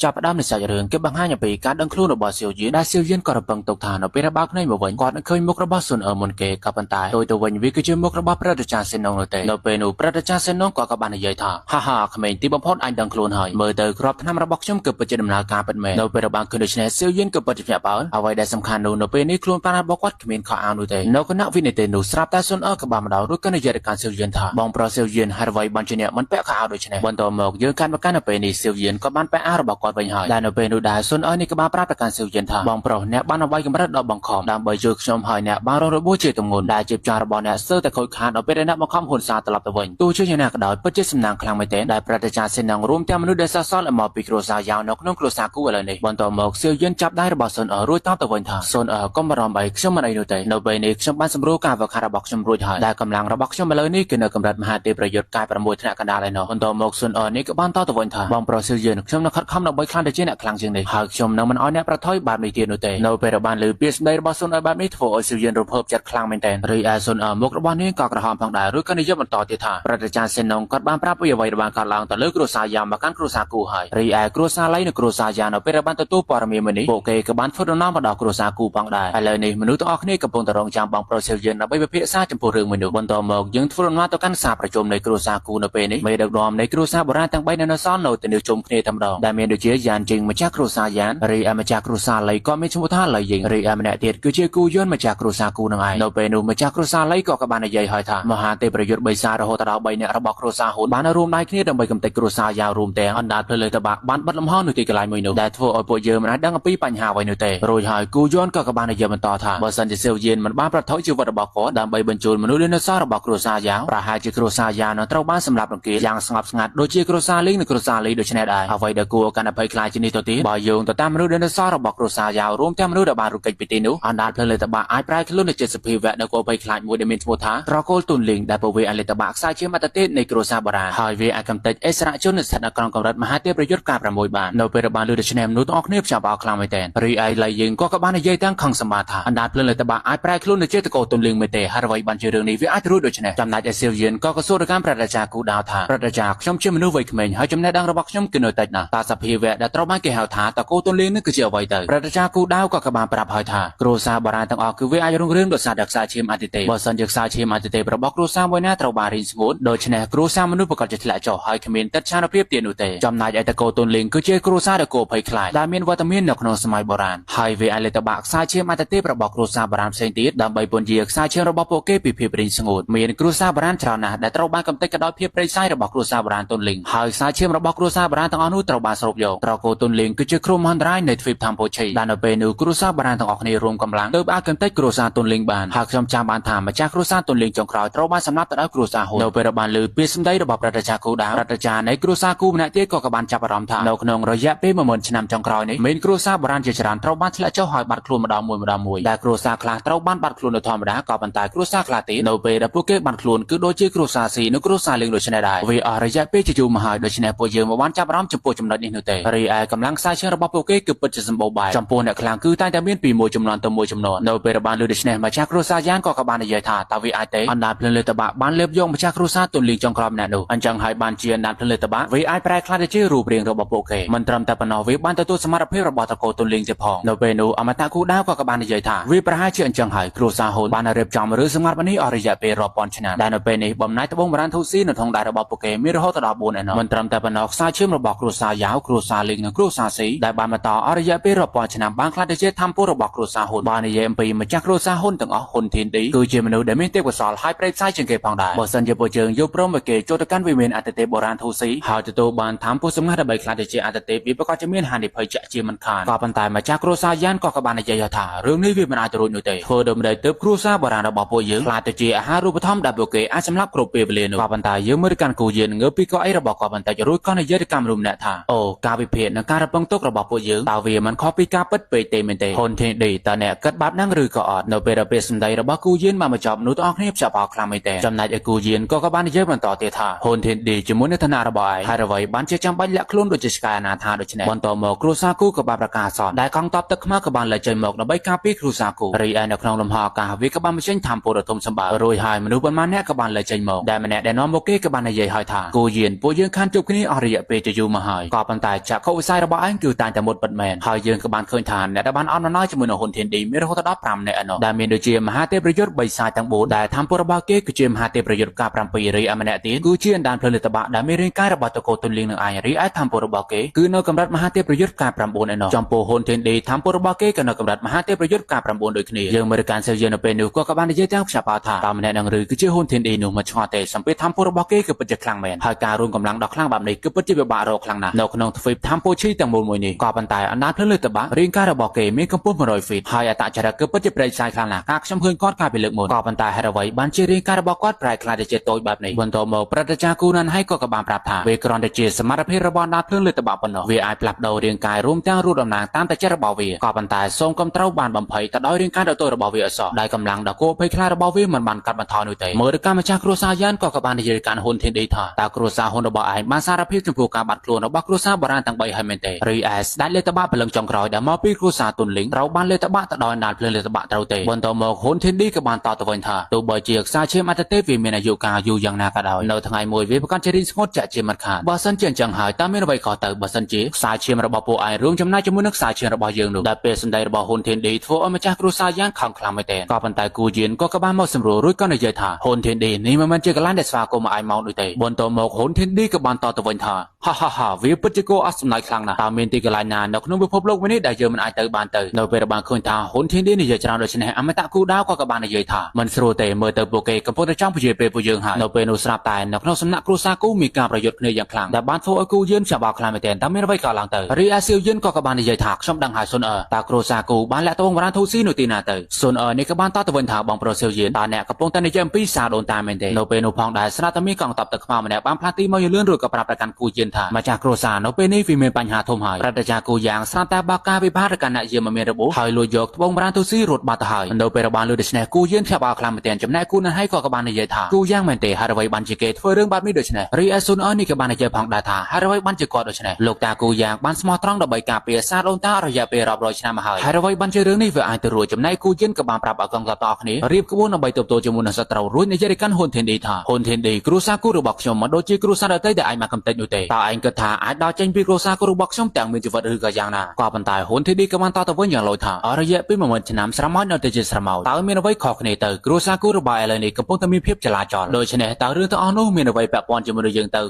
ចាប់ផ្ដើមនៃសាច់រឿងគេបង្ហាញអំពីការដឹងខ្លួនរបស់សៀវយៀនដែលសៀវយៀនក៏រំពឹងទុកថានៅពេលដែលបើកភ្នែកមកវិញគាត់នឹងឃើញមុខរបស់ស៊ុនអឺមុនគេក៏ប៉ុន្តែផ្ទុយទៅវិញវាគឺជាមុខរបស់ព្រឹទ្ធាចារ្យសេនងនោះទេនៅពេលនោះព្រឹទ្ធាចារ្យសេនងក៏ក៏បាននិយាយថាហាហាក្មេងទីបំផុតអញដឹងខ្លួនហើយមើលទៅក្របថ្នាំរបស់ខ្ញុំគឺពិតជាដំណើរការពិតមែននៅពេលដែលបានឃើញដូច្នេះសៀវយៀនក៏ពិតជាភ្ញាក់ផ្អើលអ្វីដែលសំខាន់នោះនៅពេលនេះខ្លួនប្រាណរបស់គាត់គ្មានខោអាវនោះទេនៅគណៈវិនាទីនោះស្រាប់តែស៊ុនអឺក៏បានមកដល់រួចក៏និយាយទៅកាន់សៀវយៀនថាបងប្រុសសៀវយៀនហេតុអ្វីបានជាអ្នកមិនពាក់ខោអាវដូច្នេះបន្តមកយើងកាន់មកកាន់នៅពេលនេះសៀវយៀនក៏បានពាក់អាវរបស់គាត់វិញហើយដែលនៅពេលនោះដែរស៊ុនអឺនេះក៏បានប្រាប់ទៅកាន់សៀវយៀនថាបងប្រុសអ្នកបានអ្វីកម្រិតដល់បង្ខំដើម្បីជួយខ្ញុំហើយអ្នកបានរងរបួសជាទម្ងន់ដែលជាចាស់របស់អ្នកស្ទើរតែខូចខាតដល់ពេលដែលអ្នកបង្ខំហ៊ុនសាត្រឡប់ទៅវិញទោះជាយ៉ាងណាក៏ដោយពិតជាសំណាងខ្លាំងមែនទែនដែលប្រតិចារសេនងរួមទាំងមនុស្សដែលសសល់ឲ្យមកពីគ្រួសារយ៉ាវនៅក្នុងគ្រួសារគូឥឡូវនេះបន្តមកសៀវយៀនចាប់ដៃរបស់ស៊ុនអឺរួចតបទៅវិញថាស៊ុនអឺកុំបារម្ភអីខ្ញុំមិនអីនោះទេនៅពេលនេះខ្ញុំបានសម្រួលការវឹកហាត់របស់ខ្ញុំរួចហើយដែលកម្លាំងរបស់ខ្ញុំឥឡូវនេះគឺនៅកម្រិតមហាទេពប្រយុទ្ធកាយ6ថ្នាក់កណ្ដាលឯណោះបន្តមកស៊ុនអឺនេះក៏បានតទៅវិញថាបងប្រុសសៀវយៀនខ្ញុំនឹងខិតខំដើម្បីខ្លាំងទៅជាអ្នកខ្លាំងជាងនេះហើយខ្ញុំនឹងមិនឲ្យអ្នកប្រថុយបែបនេះទៀតនោះទេនៅពេលដែលបានឮពាក្យសម្ដីរបស់ស៊ុនអឺបែបនេះធ្វើឲ្យសៀវយៀនរំភើបចិត្តខ្លាំងមែនទែនរីឯស៊ុនអឺមុខរបស់នាងក៏ក្រហមផងដែររួចក៏និយាយបន្តទៀតថាព្រឹទ្ធាចារ្យសេនងគាត់បានប្រាប់ពីអ្វីដែលបានកើតឡើងទៅលើគ្រួសារយ៉ាមកកាន់គ្រួសារគូហើយរីឯគ្រួសារឡៃនិងគ្រួសារយ៉ានៅពេលដែលបានទទួលព័ត៌មានមួយនេះពួកគេក៏បានធ្វើដំណើរមកដល់គ្រួសារគូផងដែរឥឡូវនេះមនុស្សទាំងអស់គ្នាកំពុងតែរងចាំបងប្រុសសៀវយៀនដើម្បីពិភាក្សាចំពោះរឿងមួយនោះបន្តមកយើងធ្វើដំណើរទៅកាន់សាលប្រជុំនៃគ្រួសារគូនៅពេលនេះមេដឹកនាំនៃគ្រួសារបុរាណទាំង3នៅនៅសល់នៅទីនេះជុំគ្នាតែម្ដងដែលមានដូចជាយ៉ានជីងម្ចាស់គ្រួសារយ៉ានរីឯម្ចាស់គ្រួសារឡៃក៏មានឈ្មោះថាឡៃយីងរីឯម្នាក់ទៀតគឺជាគូយន្តម្ចាស់គ្រួសារគូនឹងឯងនៅពេលនោះម្ចាស់គ្រួសារឡៃក៏ក៏បាននិយាយឲ្យថាមហាទេពប្រយុទ្ធបីសាររហូតដល់3នាក់របស់គ្រួសារហ៊ុនបានរួមដៃគ្នាដើម្បីកម្ទេចគ្រួសារយ៉ាវរួមទាំងអណ្ដាតភ្លើងតបាក់បានបិទលំហនៅទីកន្លែងមួយនោះដែលធ្វើឲ្យពួកយើងមិនអាចដឹងអំពីបញ្ហាអ្វីនោះទេរួចហើយគូយន្តក៏ក៏បាននិយាយបន្តថាបើសិនជាសៀវយៀនមិនបានប្រថុយជីវិតរបស់គាត់ដើម្បីបញ្ជូនមនុស្សដែលនៅសល់របស់គ្រួសារយ៉ាវប្រហែលជាគ្រួសារយ៉ាវនឹងត្រូវបានសម្លាប់រង្គាលយ៉ាងស្ងប់ស្ងាត់ដូចជាគ្រួសារលីងនិងគ្រួសារលីដូច្នេះដែរអ្វីដែលគួរកាន់តែភ័យខ្លាចជាងនេះទៅទៀតបើយោងទៅតាមមនុស្សដែលនៅសល់របស់គ្រួសារយ៉ាវរួមទាំងមនុស្សដែលបានរត់គេចពីទីនោះអណ្ដាតភ្លើងលេតបាក់អាចប្រែខ្លួនទៅជាសភាវៈដ៏គួរភ័យខ្លាចមួយដែលមានឈ្មោះថាត្រកូលទុនលីងដែលពវាអាចលេតបាក់ខ្សែជាមត្តទេពនៃគ្រួសារបុរាណហើយវាអាចកម្ទេចអិសរាជជនដែលស្ថិតនៅក្រោមកម្រិតមហាទេពប្រយុទ្ធការ6បាននៅពេលដែលបានលើដូច្នេះមនុស្សទាំងអស់គ្នាភ្ញាក់ផ្អើលខ្លាំងមែនទែនរីឯឡៃយើងក៏ក៏បាននិយាយទាំងខឹងសម្បាថាអណ្ដាតភ្លើងលេតបាក់អាចប្រែខ្លួនទៅជាតកូលទុនលីងមែនទេហើយអ្វីបានជារឿងនេះវាអាចរួចដូច្នេះចំណែកឯសៀវយៀនក៏ក៏សួរទៅកាន់ព្រះរាជាគូដាវថាព្រះរាជាខ្ញុំជាមនុស្សវ័យក្មេងហើយចំណេះដឹងរបស់ខ្ញុំគឺនៅតិចណាស់តើសភាវៈដែលត្រូវបានគេហៅថាតកូលទុនលីងនេះគឺជាអ្វីទៅព្រះរាជាគូដាវក៏ក៏បានប្រាប់ហើយថាគ្រួសារបុរាណទាំងអស់គឺវាអាចរុងរឿងដោយសារតែខ្សែឈាមអតិទេពបើសិនជាខ្សែឈាមអតិទេពរបស់គ្រួសារមួយណាត្រូវបានរីងស្ងួតដូច្នេះគ្រួសារមនុស្សប្រកាសជាធ្លាក់ចុះហើយគ្មានទឹកឆានភាពទៀតនោះទេចំណែកឯតកូលទុនលីងគឺជាគ្រួសារដ៏គួរភ័យខ្លាចដែលមានវត្តមាននៅក្នុងសម័យបុរាណហើយវាអាចលេតបាក់ខ្សែឈាមអតិទេពរបស់គ្រួសារបុរាណផ្សេងទៀតដើម្បីពន្យាខ្សែឈាមរបស់ពួកគេពីភាពរីងស្ងួតមានគ្រួសារបុរាណច្រើនណាស់ដែលត្រូវបានកម្ទេចក៏ដោយភាពព្រៃផ្សៃរបស់គ្រួសារបុរាណទុនលីងហើយខ្សែឈាមរបស់គ្រួសារបុរាណទាំងអស់នោះត្រូវបានស្រូបយកត្រកូលទុនលីងគឺជាគ្រោះមហន្តរាយនៃទ្វីបកម្ពុជាដែលនៅពេលនោះគ្រួសារបុរាណទាំងអស់គ្នារួមកម្លាំងទើបអាចកម្ទេចគ្រួសារទុនលីងបានហើយខ្ញុំចាំបានថាម្ចាស់គ្រួសារទុនលីងចុងក្រោយត្រូវបានសម្លាប់ទៅដោយគ្រួសារហ៊ុននៅពេលដែលបានលើពាក្យសម្ដីរបស់ព្រះរាជាគូដាវរដ្ឋាចារ្យនៃគ្រួសារគូម្នាក់ទៀតក៏ក៏បានចាប់អារម្មណ៍ថានៅក្នុងរយៈពេល10000ឆ្នាំចុងក្រោយនេះមានគ្រួសារបុរាណជាច្រើនត្រូវបានធ្លាក់ចុះហើយបាត់ខ្លួនម្ដងមួយម្ដងមួយដែលគ្រួសារខ្លះត្រូវបានបាត់ខ្លួននៅធម្មតាក៏ប៉ុន្តែគ្រួសារខ្លះទៀតនៅពេលដែលពួកគេបាត់ខ្លួនគឺដូចជាគ្រួសារស៊ីនិងគ្រួសារលៀងដូច្នេះដែរវាអស់រយៈពេលជាយូរមកហើយដូច្នេះពួកយើងមិនបានចាប់អារម្មណ៍ចំពោះចំណុចនេះនោះទេរីឯកម្លាំងខ្សែឈាមរបស់ពួកគេគឺពិតជាសម្បូរបែបចំពោះអ្នកខ្លាំងគឺតែងតែមានពីមួយចំនួនទៅមួយចំនួននៅពេលដែលបានលើដូច្នេះម្ចាស់គ្រួសារយ៉ានក៏ក៏បាននិយាយថាតើវាអាចទេអណ្ដាតភ្លើងលើតបាក់បានលេបយកម្ចាស់គ្រួសារទុនលីងចុងក្រោយម្នាក់នោះអញ្ចឹងហើយបានជាអណ្ដាតភ្លើងលើតបាក់វាអាចប្រែក្លាយទៅជារូបរាងរបស់ពួកគេមិនត្រឹមតែប៉ុណ្ណោះវាបានទទួលសមត្ថភាពរបស់តកូលទុនលីងទៀតផងនៅពេលនោះអមតៈគូដាវក៏ក៏បាននិយាយថាវាប្រហែលជាអញ្ចឹងហើយគ្រួសារហ៊ុនបានរៀបចំរឿងសម្ងាត់នេះអស់រយៈពេលរាប់ពាន់ឆ្នាំដែលនៅពេលនេះបំណាច់ត្បូងបុរាណធូស៊ីនៅក្នុងដៃរបស់ពួកគេមានរហូតដល់4ឯណោះមិនត្រឹមតែប៉ុណ្ណោះខ្សែឈាមរបស់គ្រួសារយ៉ាវគ្រួសារលីងនិងគ្រួសារស៊ីដែលបានបន្តអស់រយៈពេលរាប់ពាន់ឆ្នាំបានក្លាយទៅជាធម្មពលរបស់គ្រួសារហ៊ុនបាននិយាយអំពីម្ចាស់គ្រួសារហ៊ុនទាំងអស់ហ៊ុនធានឌីគឺជាមនុស្សដែលមានទេពកោសល្យហើយព្រៃផ្សៃជាងគេផងដែរបើសិនជាពួកយើងយល់ព្រមឲ្យគេចូលទៅកាន់វិមានអតិទេពបុរាណធូស៊ីហើយទទួលបានធម្មពលសម្ងាត់ដើម្បីក្លាយទៅជាអតិទេពវាប្រកាសជាមានហានិភ័យជាក់ជាមិនខានក៏ប៉ុន្តែម្ចាស់គ្រួសារយ៉ានក៏ក៏បាននិយាយថារឿងនេះវាមិនអាចទៅរួចនោះទេធ្វើដូចម្ដេចទើបគ្រួសារបុរាណរបស់ពួកយើងក្លាយទៅជាអាហាររូបត្ថម្ភដែលពួកគេអាចសម្លាប់គ្រប់ពេលវេលានោះក៏ប៉ុន្តែយើងមើលទៅកាន់គូយានងើបពីកៅអីរបស់គាត់បន្តិចរួចក៏និយាយទៅកាន់មនុស្សម្នាក់ថាអូការវិភាគនិងការរំពឹងទុករបស់ពួកយើងតើវាមិនខុសពីការពិតពេកទេមែនទេហ៊ុនធានឌីតើអ្នកគិតបែបហ្នឹងឬក៏អត់នៅពេលដែលពាក្យសម្ដីរបស់គូយានបានបញ្ចប់នោះទាំងអស់គ្នាភ្ញាក់ផ្អើលខ្លាំងមែនទេចំណែកឯគូយានក៏ក៏បាននិយាយបន្តទៀតថាហ៊ុនធានឌីជាមួយនឹងឋានៈរបស់ឯងហើយអ្វីបានជាចាំបាច់លាក់ខ្លួនដូចជាឆ្កែអនាថាដូច្នេះបន្តមកគ្រួសារគូក៏បានប្រកាសអាសន្នដែលកងទ័ពទឹកខ្មៅក៏បានលែកចេញមកដើម្បីការពារគ្រួសារគូរីឯនៅក្នុងលំហអាកាសវាក៏បានបញ្ចេញធម្មពលដ៏ធំសម្បើមរួចហើយមនុស្សប៉ុន្មានអ្នកក៏បានលែកចេញមកដែលម្នាក់ដែលនាំមកគេក៏បាននិយាយហើយថាគូយានពួកយើងខានជួបគ្នាអស់រយៈពេលជាយូរមកហើយក៏ប៉ុន្តែ ចក្ខុវិស័យរបស់ឯងគឺតែងតែមុតពិតមែនហើយយើងក៏បានឃើញថាអ្នកដែលបានអន់អំណោយជាមួយនឹងហ៊ុនធានឌីមានរហូតដល់5នាក់ឯណោះដែលមានដូចជាមហាទេពប្រយុទ្ធ3សាយទាំង4ដែលធម្មពលរបស់គេគឺជាមហាទេពប្រយុទ្ធកា7រីឯម្នាក់ទៀតគឺជាអណ្ដានភ្លើងលេតបាក់ដែលមានរាងកាយរបស់តកូលទុនលៀងនឹងឯងរីឯធម្មពលរបស់គេគឺនៅកម្រិតមហាទេពប្រយុទ្ធកា9ឯណោះចំពោះហ៊ុនធានឌីធម្មពលរបស់គេក៏នៅកម្រិតមហាទេពប្រយុទ្ធកា9ដូចគ្នាយើងមើលការសៀវយើងនៅពេលនោះក៏បាននិយាយទាំងខ្ជាប់ថាតើម្នាក់នឹងឬគឺជាហ៊ុនធានឌីនោះមិនឆ្ងល់ទេសម្ពាធធម្មពលរបស់គេគឺពិតជាខ្លាំងមែនហើយការរួមកម្លាំងដ៏ខ្លាំងបែបនេះគឺពិតជាពិបាករកខ្លាំងណាស់នៅក្នុងទ្វីបធម្មពូឈីទាំងមូលមួយនេះក៏ប៉ុន្តែអណ្ដានភ្លើងលើតបាក់រាងកាយរបស់គេមានកម្ពស់100ហ្វីតហើយអត្តចរិតគឺពិតជាប្រេកសាយខ្លាំងណាស់ការខ្ញុំឃើញគាត់កាលពីលើកមុនក៏ប៉ុន្តែហេតុអ្វីបានជារាងកាយរបស់គាត់ប្រែក្លាយទៅជាតូចបែបនេះបន្តមកព្រឹទ្ធាចារ្យគូណានហៃក៏បានប្រាប់ថាវាគ្រាន់តែជាសមត្ថភាពរបស់អណ្ដានភ្លើងលើតបាក់ប៉ុណ្ណោះវាអាចផ្លាស់ប្ដូររាងកាយរួមទាំងរូបតំណាងតាមតែចិត្តរបស់វាក៏ប៉ុន្តែសូមកុំត្រូវបានបំភ័យទៅដោយរាងកាយដ៏តូចរបស់វាអសោះដោយកម្លាំងដ៏គួរភ័យខ្លាចរបស់វាមិនបានកាត់បន្ថយនោះទេមើលទៅកម្មម្ចាស់គ្រួសារយ៉ានក៏បាននិយាយកាន់ហ៊ុនធានឌីថាតើគ្រួសារហ៊ុនរបស់ឯងបានសារភាពចំពោះការបាត់ខ្លួនរបស់គ្រួសារបុរាណទាំង3ហើយមែនទេរីឯស្ដេចលេតបាក់ព្រលឹងចុងក្រោយដែលមកពីគ្រួសារទុនលីងត្រូវបានលេតបាក់ទៅដោយណាលភ្លើងលេតបាក់ត្រូវទេបន្តមកហ៊ុនធានឌីក៏បានតទៅវិញថាទោះបីជាខ្សែឈាមអត្តទេពវាមានអាយុកាលយូរយ៉ាងណាក៏ដោយនៅថ្ងៃមួយវាប្រកាសជារីងស្ងួតចាក់ជាមិនខានបើសិនជាអញ្ចឹងហើយតើមានអ្វីខុសទៅបើសិនជាខ្សែឈាមរបស់ពួកឯងរួមចំណែកជាមួយនឹងខ្សែឈាមរបស់យើងនោះដែលពេលសម្ដីរបស់ហ៊ុនធានឌីធ្វើឲ្យម្ចាស់គ្រួសារយ៉ាងខឹងខ្លាំងមែនទែនក៏ប៉ុន្តែគូយៀនក៏បានមកសម្រួលរួចក៏និយាយថាហ៊ុនធានឌីនេះមិនមែនជាកន្លែងដែលស្វាគមន៍ឲ្យឯងមកនោះទេបន្តមកហ៊ុនធានឌីក៏បានតទៅវិញថាហាហាហាវាពិតជាគួរអស់សំណើចខ្លាំងណាស់តើមានទីកន្លែងណានៅក្នុងពិភពលោកមួយនេះដែលយើងមិនអាចទៅបានទៅនៅពេលបានឃើញថាហ៊ុនធានឌីនិយាយច្រើនដូច្នេះអមតៈគូដាវក៏បាននិយាយថាមិនស្រួលទេមើលទៅពួកគេកំពុងតែចង់ពជាពេលពួកយើងហើយនៅពេលនោះស្រាប់តែនៅក្នុងសំណាក់គ្រួសារគូមានការប្រយុទ្ធគ្នាយ៉ាងខ្លាំងដែលបានធ្វើឲ្យគូយឿនចាប់បោខ្លាំងមែនទែនតើមានអ្វីកើតឡើងទៅរីអាសៀវយឿនក៏បាននិយាយថាខ្ញុំដឹងហើយសុនអើតើគ្រួសារគូបានលាក់ត្បូងវ៉ាន់ធូស៊ីនៅទីណាទៅសុនអើនេះក៏បានតទៅវិញថាបងប្រុសសៀវយឿនតើអ្នកកំពុងតែនិយាយអំពីសារដូនតាមែនទេនៅពេលនោះផងដែរស្រាប់តែមានកងទ័ពទឹកខ្មៅម្នាក់បានផ្លាស់ទីមកយលឿនរួចក៏ប្រាប់ប្រកាន់គូយឿនថាម្ចាស់គ្រួសារនៅពេលនេះវាមានបញ្ហាធំហើយព្រឹទ្ធាចារ្យគូយ៉ាងស្រាប់តែបើកការវិបាកទៅកាន់អ្នកយាមមិនមានរបួសហើយលួចយកត្បូងវ៉ាន់ធូស៊ីរត់បាត់ទៅហើយនៅពេលបានលឺដូច្នេះគូយឿនភ្ញាក់ផ្អើលខ្លាំងមែនទែនចំណែកគូនឹងហើយក៏បាននិយាយថាគូយ៉ាងមែនទេហើយអ្វីបានជាគេធ្វើរឿងបែបនេះដូច្នេះរីឯស៊ុនអើនេះក៏បាននិយាយផងដែរថាហើយអ្វីបានជាគាត់ដូច្នេះលោកតាគូយ៉ាងបានស្មោះត្រង់ដើម្បីការពារសារដូនតារយៈពេលរាប់រយឆ្នាំមកហើយហើយអ្វីបានជារឿងនេះវាអាចទៅរួចចំណែកគូយិនក៏បានប្រាប់ឲ្យកងទ័ពទាំងអស់គ្នារៀបក្បួនដើម្បីទប់ទល់ជាមួយនឹងសត្រូវរួចនិយាយទៅកាន់ហ៊ុនធានឌីថាហ៊ុនធានឌីគ្រួសារគូរបស់ខ្ញុំមិនដូចជាគ្រួសារដទៃដែលឯងមកកំទេចនោះទេតើឯងគិតថាអាចដើរចេញពីគ្រួសារគូរបស់ខ្ញុំទាំងមានជីវិតឬក៏យ៉ាងណាក៏ប៉ុន្តែហ៊ុនធានឌីក៏បានតទៅវិញយ៉ាងឡូយថាអរយៈពេល10000ឆ្នាំស្រមោចនៅតែជាស្រមោចតើមានអ្វីខុសគ្នាទៅគ្រួសារគូរបស់ឥឡូវនេះកំពុងតែមានភាពចលាចលដូច្នេះតើរឿងទាំងអស់នោះមានអ្វីពាក់ព័ន្ធជាមួយនឹងយើងទៅ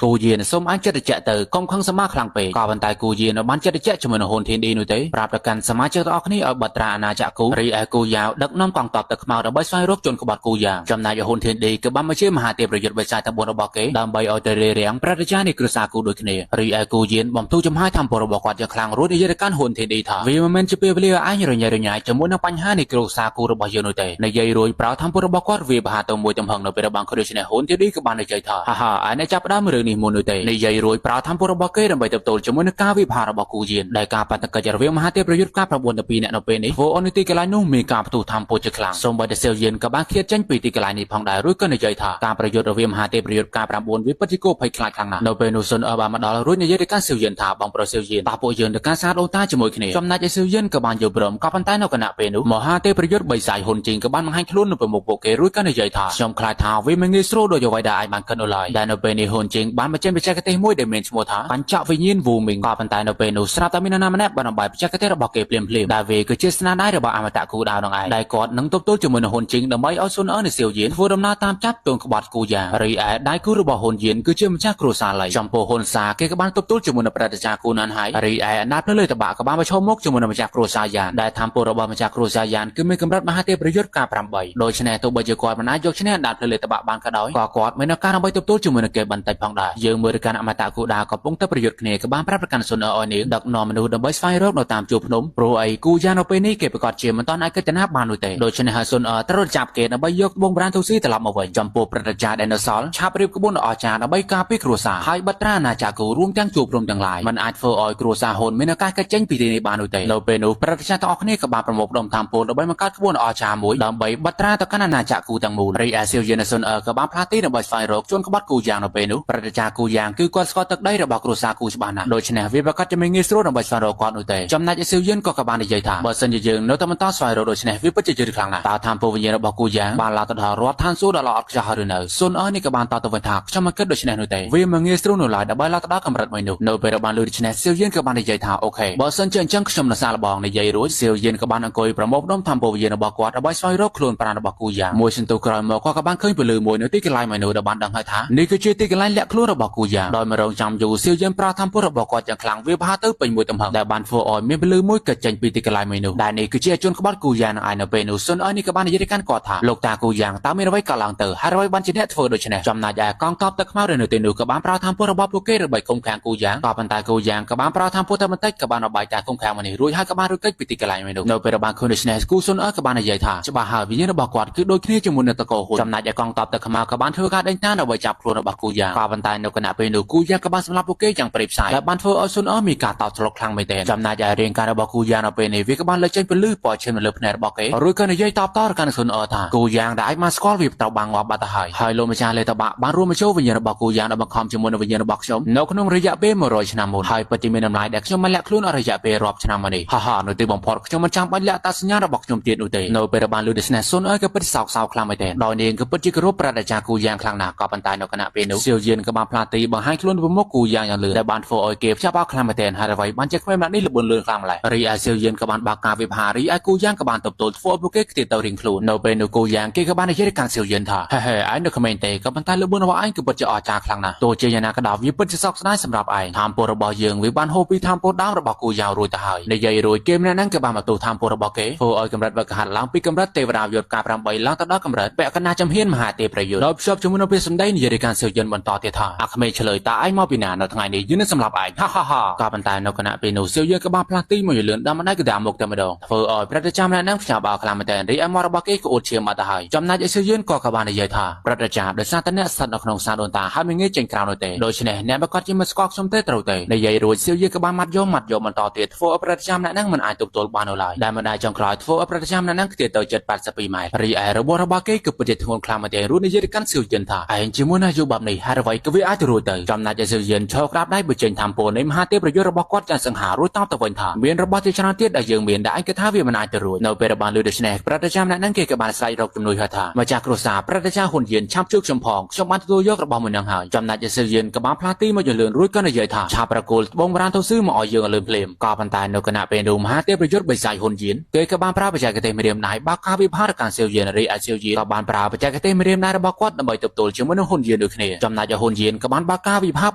គូយានសូមអញចិត្តត្រជាក់ទៅកុំខឹងសមាខ្លាំងពេកក៏ប៉ុន្តែគូយានបានចិត្តត្រជាក់ជាមួយនឹងហ៊ុនធានឌីនោះទេប្រាប់ទៅកាន់សមាជិកទាំងអស់គ្នាឲ្យបត្រាអាណាចក្រគូរីឯគូយ៉ាវដឹកនាំកងទ័ពទៅខ្មៅដើម្បីស្វែងរកជនក្បត់គូយ៉ាចំណែកហ៊ុនធានឌីក៏បានមកជាមហាទេពប្រយុទ្ធបិសាចទាំង4របស់គេដើម្បីឲ្យទៅរារាំងប្រតិចារនៃគ្រួសារគូដូចគ្នារីឯគូយានបំទុះចំហាយធម្មពលរបស់គាត់យ៉ាងខ្លាំងរួចនិយាយទៅកាន់ហ៊ុនធានឌីថាវាមិនមែនជាពេលវេលាឯងរញ៉េរញ៉ៃជាមួយនឹងបញ្ហានៃគ្រួសារគូរបស់យើងនោះទេនិយាយរួចប្រៅធម្មពលរបស់គាត់វាបហាទៅមួយទំហឹងនៅពេលបានឃើញដូច្នេះហ៊ុនធានឌីក៏បាននិយាយថាហាហាឯងចាប់ផ្ដើមរឿងនេះមុននោះទេនិយាយរួចប្រៅធម្មពលរបស់គេដើម្បីទប់ទល់ជាមួយនឹងការវិភាគរបស់គូយានដែលការបាតុកិច្ចរវាងមហាទេពប្រយុទ្ធការ9ទៅ2អ្នកនៅពេលនេះធ្វើឲ្យទីកន្លែងនោះមានការផ្ទុះធម្មពលជាខ្លាំងសូម្បីតែសៀវយានក៏បានឃ្លាតចេញពីទីកន្លែងនេះផងដែររួចក៏និយាយថាការប្រយុទ្ធរវាងមហាទេពប្រយុទ្ធការ9វាពិតជាគួរភ័យខ្លាចខ្លាំងណាស់នៅពេលនោះសុនអើបានមកដល់រួចនិយាយទៅកាន់សៀវយានថាបងប្រុសសៀវយានតើពួកយើងទៅការសារដូនតាជាមួយគ្នាចំណែកឯសៀវយានក៏បានយល់ព្រមក៏ប៉ុន្តែនៅគណៈពេលនោះមហាទេពប្រយុទ្ធបីសាយហ៊ុនជីងក៏បានបង្ហាញខ្លួននៅប្រមុខពួកគេរួចក៏និយាយថាខ្ញុំខ្លាចថាវាមិនងាយស្រួលដូចអ្វីដែលអាចបានគិតនោះឡើយដែលនៅពេលនេះហ៊ុនជីងបានបញ្ចេញបច្ចេកទេសមួយដែលមានឈ្មោះថាបញ្ចវិញ្ញាណវូមីងក៏ប៉ុន្តែនៅពេលនោះស្រាប់តែមាននរណាម្នាក់បានបំបាយបច្ចេកទេសរបស់គេភ្លាមៗដែលវាគឺជាស្នាដៃរបស់អមតៈគូដាវនឹងឯងដែលគាត់នឹងទប់ទល់ជាមួយនឹងហ៊ុនជីងដើម្បីឲ្យស៊ុនអឺនៃសៀវយានធ្វើដំណើរតាមចាប់ទងក្បត់គូយ៉ារីឯដៃគូរបស់ហ៊ុនយានគឺជាម្ចាស់គ្រួសារលៃចំពោះហ៊ុនសាគេក៏បានទប់ទល់ជាមួយនឹងប្រតិចារគូណានហើយរីឯអណាតភ្លើតបាក់ក៏បានប្រឈមមុខជាមួយនឹងម្ចាស់គ្រួសារយ៉ានដែលធម្មពលរបស់ម្ចាស់គ្រួសារយ៉ានគឺមានកម្រិតមហាទេពប្រយុទ្ធការ8ដូច្នេះទោះបីជាគាត់មិនអាចយកឈ្នះអណាតភ្លើតបាក់បានក៏ដោយក៏គាត់មានឱកាសដើម្បីទប់ទល់ជាមួយនឹងគេបន្តិចផងដែរយើងមើលទៅកាន់អមតៈគូដាកំពុងតែប្រយុទ្ធគ្នាក៏បានប្រាប់ប្រកាន់សុនអរនាងដឹកនាំមនុស្សដើម្បីស្វែងរកនៅតាមជួរភ្នំព្រោះអីគូយ៉ាននៅពេលនេះគេប្រកាសជាមិនទាន់អាចកិច្ចណាបាននោះទេដូច្នេះហើយសុនអត្រូវចាប់គេដើម្បីយកត្បូងប្រានទូស៊ីត្រឡប់មកវិញចំពោះព្រឹទ្ធាចារ្យដែលនៅសល់ឆាប់រៀបក្បួនដ៏អស្ចារ្យដើម្បីការពារគ្រួសារហើយបិទត្រាអាណាចក្រគូរួមទាំងជួបព្រំទាំងឡាយមិនអាចធ្វើឲ្យគ្រួសារហ៊ុនមានឱកាសកិច្ចចេញពីទីនេះបាននោះទេនៅពេលនោះព្រឹទ្ធាចារ្យទាំងអស់គ្នាក៏បានប្រមូលផ្ដុំតាមពលដើម្បីបង្កើតក្បួនដ៏អស្ចារ្យមួយដើម្បីបិទត្រាទៅកាន់អាណាចក្រគូទាំងមូលរីឯសៀវយានសុនអក៏បានផ្លាស់ទីដើម្បីស្វែងរកជនក្បត់គូយ៉ាងនៅពេលនោះព្រឹទ្ធាចារ្យគូយ៉ាងគឺគាត់ស្គាល់ទឹកដីរបស់គ្រួសារគូច្បាស់ណាស់ដូច្នេះវាប្រកាសជាមិនងាយស្រួលដើម្បីស្វែងរកគាត់នោះទេចំណែកឯសៀវយានក៏បាននិយាយថាបើសិនជាយើងនៅតែបន្តស្វែងរកដូច្នេះវាពិតជាយឺតខ្លាំងណាស់តើធម្មពលវិញ្ញាណរបស់គូយ៉ាងបានឡើងទៅដល់រដ្ឋឋានសួគ៌ដ៏ល្អឥតខ្ចោះហើយឬនៅសុនអើនេះក៏បានតទៅវិញថាខ្ញុំមិនគិតដូច្នេះនោះទេវាមិនងាយស្រួលនោះឡើយដើម្បីឡើងទៅដល់កម្រិត កម្រិតមួយនោះនៅពេលបានលឺដូច្នេះសៀវយានក៏បាននិយាយថា OK បើសិនជាអញ្ចឹងខ្ញុំនឹងសាកល្បងនិយាយរួចសៀវយានក៏បានអង្គុយប្រមូលផ្ដុំធម្មពលវិញ្ញាណរបស់គាត់ដើម្បីស្វែងរកខ្លួនប្រាណរបស់គូយ៉ាងមួយសន្ទុះក្រោយមកគាត់ក៏បានឃើញពលឺមួយនៅទីកន្លែងមួយនោះដែលបានដឹងហើយថានេះគឺជាទីកន្លែងលាក់ខ្លួនរបស់គូយ៉ាងដោយមករងចាំយូរសៀវយានប្រើធម្មពលរបស់គាត់យ៉ាងខ្លាំងវាប្រហាទៅពេញមួយទំហឹងដែលបានធ្វើឲ្យមានពលឺមួយកិច្ចចេញពីទីកន្លែងមួយនោះដែលនេះគឺជាជនក្បត់គូយ៉ាងនឹងឯនៅពេលនោះសុនអើយនេះក៏បាននិយាយទៅកាន់គាត់ថាលោកតាគូយ៉ាងតើមានអ្វីកើតឡើងទៅហើយអ្វីបានជាអ្នកធ្វើដូច្នេះចំណែកឯកងទ័ពទឹកខ្មៅដែលនៅទីនោះក៏បានប្រើធម្មពលរបស់ពួកគេដើម្បីឃុំឃាំងគូយ៉ាងក៏ប៉ុន្តែគូយ៉ាងក៏បានប្រើធម្មពលតែបន្តិចក៏បានអបាយការឃុំឃាំងមកនេះរួចហើយក៏បានរួចគេចពីទីកន្លែងមួយនោះនៅពេលបានឃើញដូច្នេះគូសុនអើក៏បាននិយាយថាច្បាស់ហើយវិញ្ញាណរបស់គាត់គឺដូចគ្នាជាមួយនឹងតកោហ៊ុនចំណែកឯកងទ័ពទឹកខ្មៅក៏បានធ្វើការដេញតាមដើម្បីចាប់ខ្លួនរបស់គូយ៉ាងក៏ប៉ុន្តែនៅគណៈពេលនោះគូយ៉ាងក៏បានសម្លាប់ពួកគេយ៉ាងព្រៃផ្សៃដែលបានធ្វើឲ្យសុនអើមានការតោកស្លុកខ្លាំងមែនទែនចំណែកឯរាងកាយរបស់គូយ៉ាងនៅពេលនេះវាក៏បានលេចចេញពលឺពណ៌ឈាមនៅលើភ្នែករបស់គេរួចក៏និយាយតបតទៅកាន់សុនអើថាគូយ៉ាងដែលអាចមកស្គាល់វាត្រូវបានងាប់បាត់ទៅហើយហើយលោកម្ចាស់លេតបាក់បានរួមបញ្ចូលវិញ្ញាណរបស់គូយ៉ាងដែលបង្ខំជាមួយនឹងវិញ្ញាណរបស់ខ្ញុំនៅក្នុងរយៈពេល100ឆ្នាំមុនហើយពិតជាមានតម្លៃដែលខ្ញុំបានលាក់ខ្លួនអស់រយៈពេលរាប់ឆ្នាំមកនេះហាហានៅទីបំផុតខ្ញុំមិនចាំបាច់លាក់តាសញ្ញារបស់ខ្ញុំទៀតនោះទេនៅពេលបានលឺដូច្នេះសុនអើយក៏ពិតសោកសៅខ្លាំងមែនទែនដោយនាងក៏ពិតជាគោរពប្រតិចាគូយ៉ាងខ្លាំងណាស់ក៏ប៉ុន្តែនៅគណៈពេលនោះសៀវយានក៏បានផ្លាស់ទីបង្ហាញខ្លួនប្រមុខគូយ៉ាងយ៉ាងលឿនដែលបានធ្វើឲ្យគេភ្ញាក់ផ្អើលខ្លាំងមែនទែនហើយអ្វីបានជាក្មេងម្នាក់នេះល្បឿនលឿនខ្លាំងម្ល៉េះរីឯសៀវយានក៏បានបើកការវិភារីឯគូយ៉ាងក៏បានទប់ទល់ធ្វើឲ្យពួកគេខ្ទាតទៅរៀងខ្លួននៅពេលនោះគូយ៉ាងគេក៏បាននិយាយទៅកាន់សៀវយានថាហេហេឯងនៅក្មេងទេក៏ប៉ុន្តែល្បឿនរបស់ឯងក៏ពិតជាអស្ចារ្យខ្លាំងណាស់ទោះជាយ៉ាងណាក៏ដោយវាពិតជាសោកស្ដាយសម្រាប់ឯងធម្មពលរបស់យើងវាបានហូរពីធម្មពលដើមរបស់គូយ៉ាងរួចទៅហើយនិយាយរួចគេម្នាក់ហ្នឹងក៏បានមកទូធម្មពលរបស់គេធ្វើឲ្យកម្រិតវឹកហាត់ឡើងពីកម្រិតទេវតាយុទ្ធការ8ឡើងទៅដល់កម្រិតពាក់កណ្ដាលចំហៀនមហាទេប្រយុទ្ធដោយភ្ជាប់ជាមួយនឹងពាក្យសម្ដីនិយាយកាន់សៀវយិនបន្តទៀតថាអាក្មេងឆ្លើយតើឯងមកពីណានៅថ្ងៃនេះយើងនឹងសម្លាប់ឯងហាហាហាក៏ប៉ុន្តែនៅគណៈពេលនោះសៀវយិនក៏បានផ្លាស់ទីមកលឿនដល់ម្ដាយកដាមុខតែម្ដងធ្វើឲ្យប្រតិចាម្នាក់ហ្នឹងភ្ញាក់ផ្អើលខ្លាំងមែនទែនរីឯមាត់របស់គេក៏អួតឈាមអត់ទៅហើយចំណែកឯសៀវយិនក៏បាននិយាយថាប្រតិចាដោយសារតែអ្នកស្ថិតនៅក្នុងសាដូនតាហើយមិនងាយចេញក្រៅនោះទេដូច្នេះអ្នកប្រកាសជាមិនស្គាល់ខ្ញុំទេត្រូវទេនិយាយរួចសៀវយិនក៏បានម៉ាត់យកម៉ាត់យកបន្តទៀតធ្វើឲ្យប្រតិចាម្នាក់ហ្នឹងមិនអាចទប់ទល់បាននោះឡើយដែលមិនដែលចុងក្រោយធ្វើឲ្យប្រតិចាម្នាក់ហ្នឹងខ្ទាតទៅជិត82ម៉ែត្ររីឯរបស់គេគឺពិតជាធ្ងន់ខ្លាំងមែនទែនរួចនិយាយទៅកាន់សៀវយិនថាឯងជាមួយនឹងអាយុបែបនេះហើយអ្វីក៏វាអាចរួចទៅចំណែកឯសៀវយិនឈរក្រាបដៃបញ្ចេញធម្មពលនៃមហាទេពប្រយុទ្ធរបស់គាត់យ៉ាងសង្ហារួចតបទៅវិញថាមានរបស់ជាច្រើនទៀតដែលយើងមានដែលឯងគិតថាវាមិនអាចទៅរួចនៅពេលបានលឺដូច្នេះប្រតិចាម្នាក់ហ្នឹងគេក៏បានស្រែករកជំនួយហើយថាម្ចាស់គ្រួសារប្រតិចាហ៊ុនយានឆាប់ជួយខ្ញុំផងខ្ញុំបានទទួលយករបស់មួយនឹងហើយចំណែកឯសៀវយិនក៏បានផ្លាស់ទីមកយលឿនរួចក៏និយាយថាឆាប់ប្រគល់ត្បូងប្រានទៅស៊ឺមកឲ្យយើងឲ្យលឿនភ្លាមក៏ប៉ុន្តែនៅគណៈពេលនោះមហាទេពប្រយុទ្ធបិសាចហ៊ុនយានគេក៏បានប្រើបច្ចេកទេសម្រាមដៃបើកការវិភាគកាន់សៀវយានរីឯសៀវយានក៏បានប្រើបច្ចេកទេសម្រាមដៃរបស់គាត់ដើម្បីទប់ទល់ជាមួយនឹងហ៊ុនយានដូចគ្នាចំណែកឯហ៊ុនយានក៏បានបើកការវិភាគ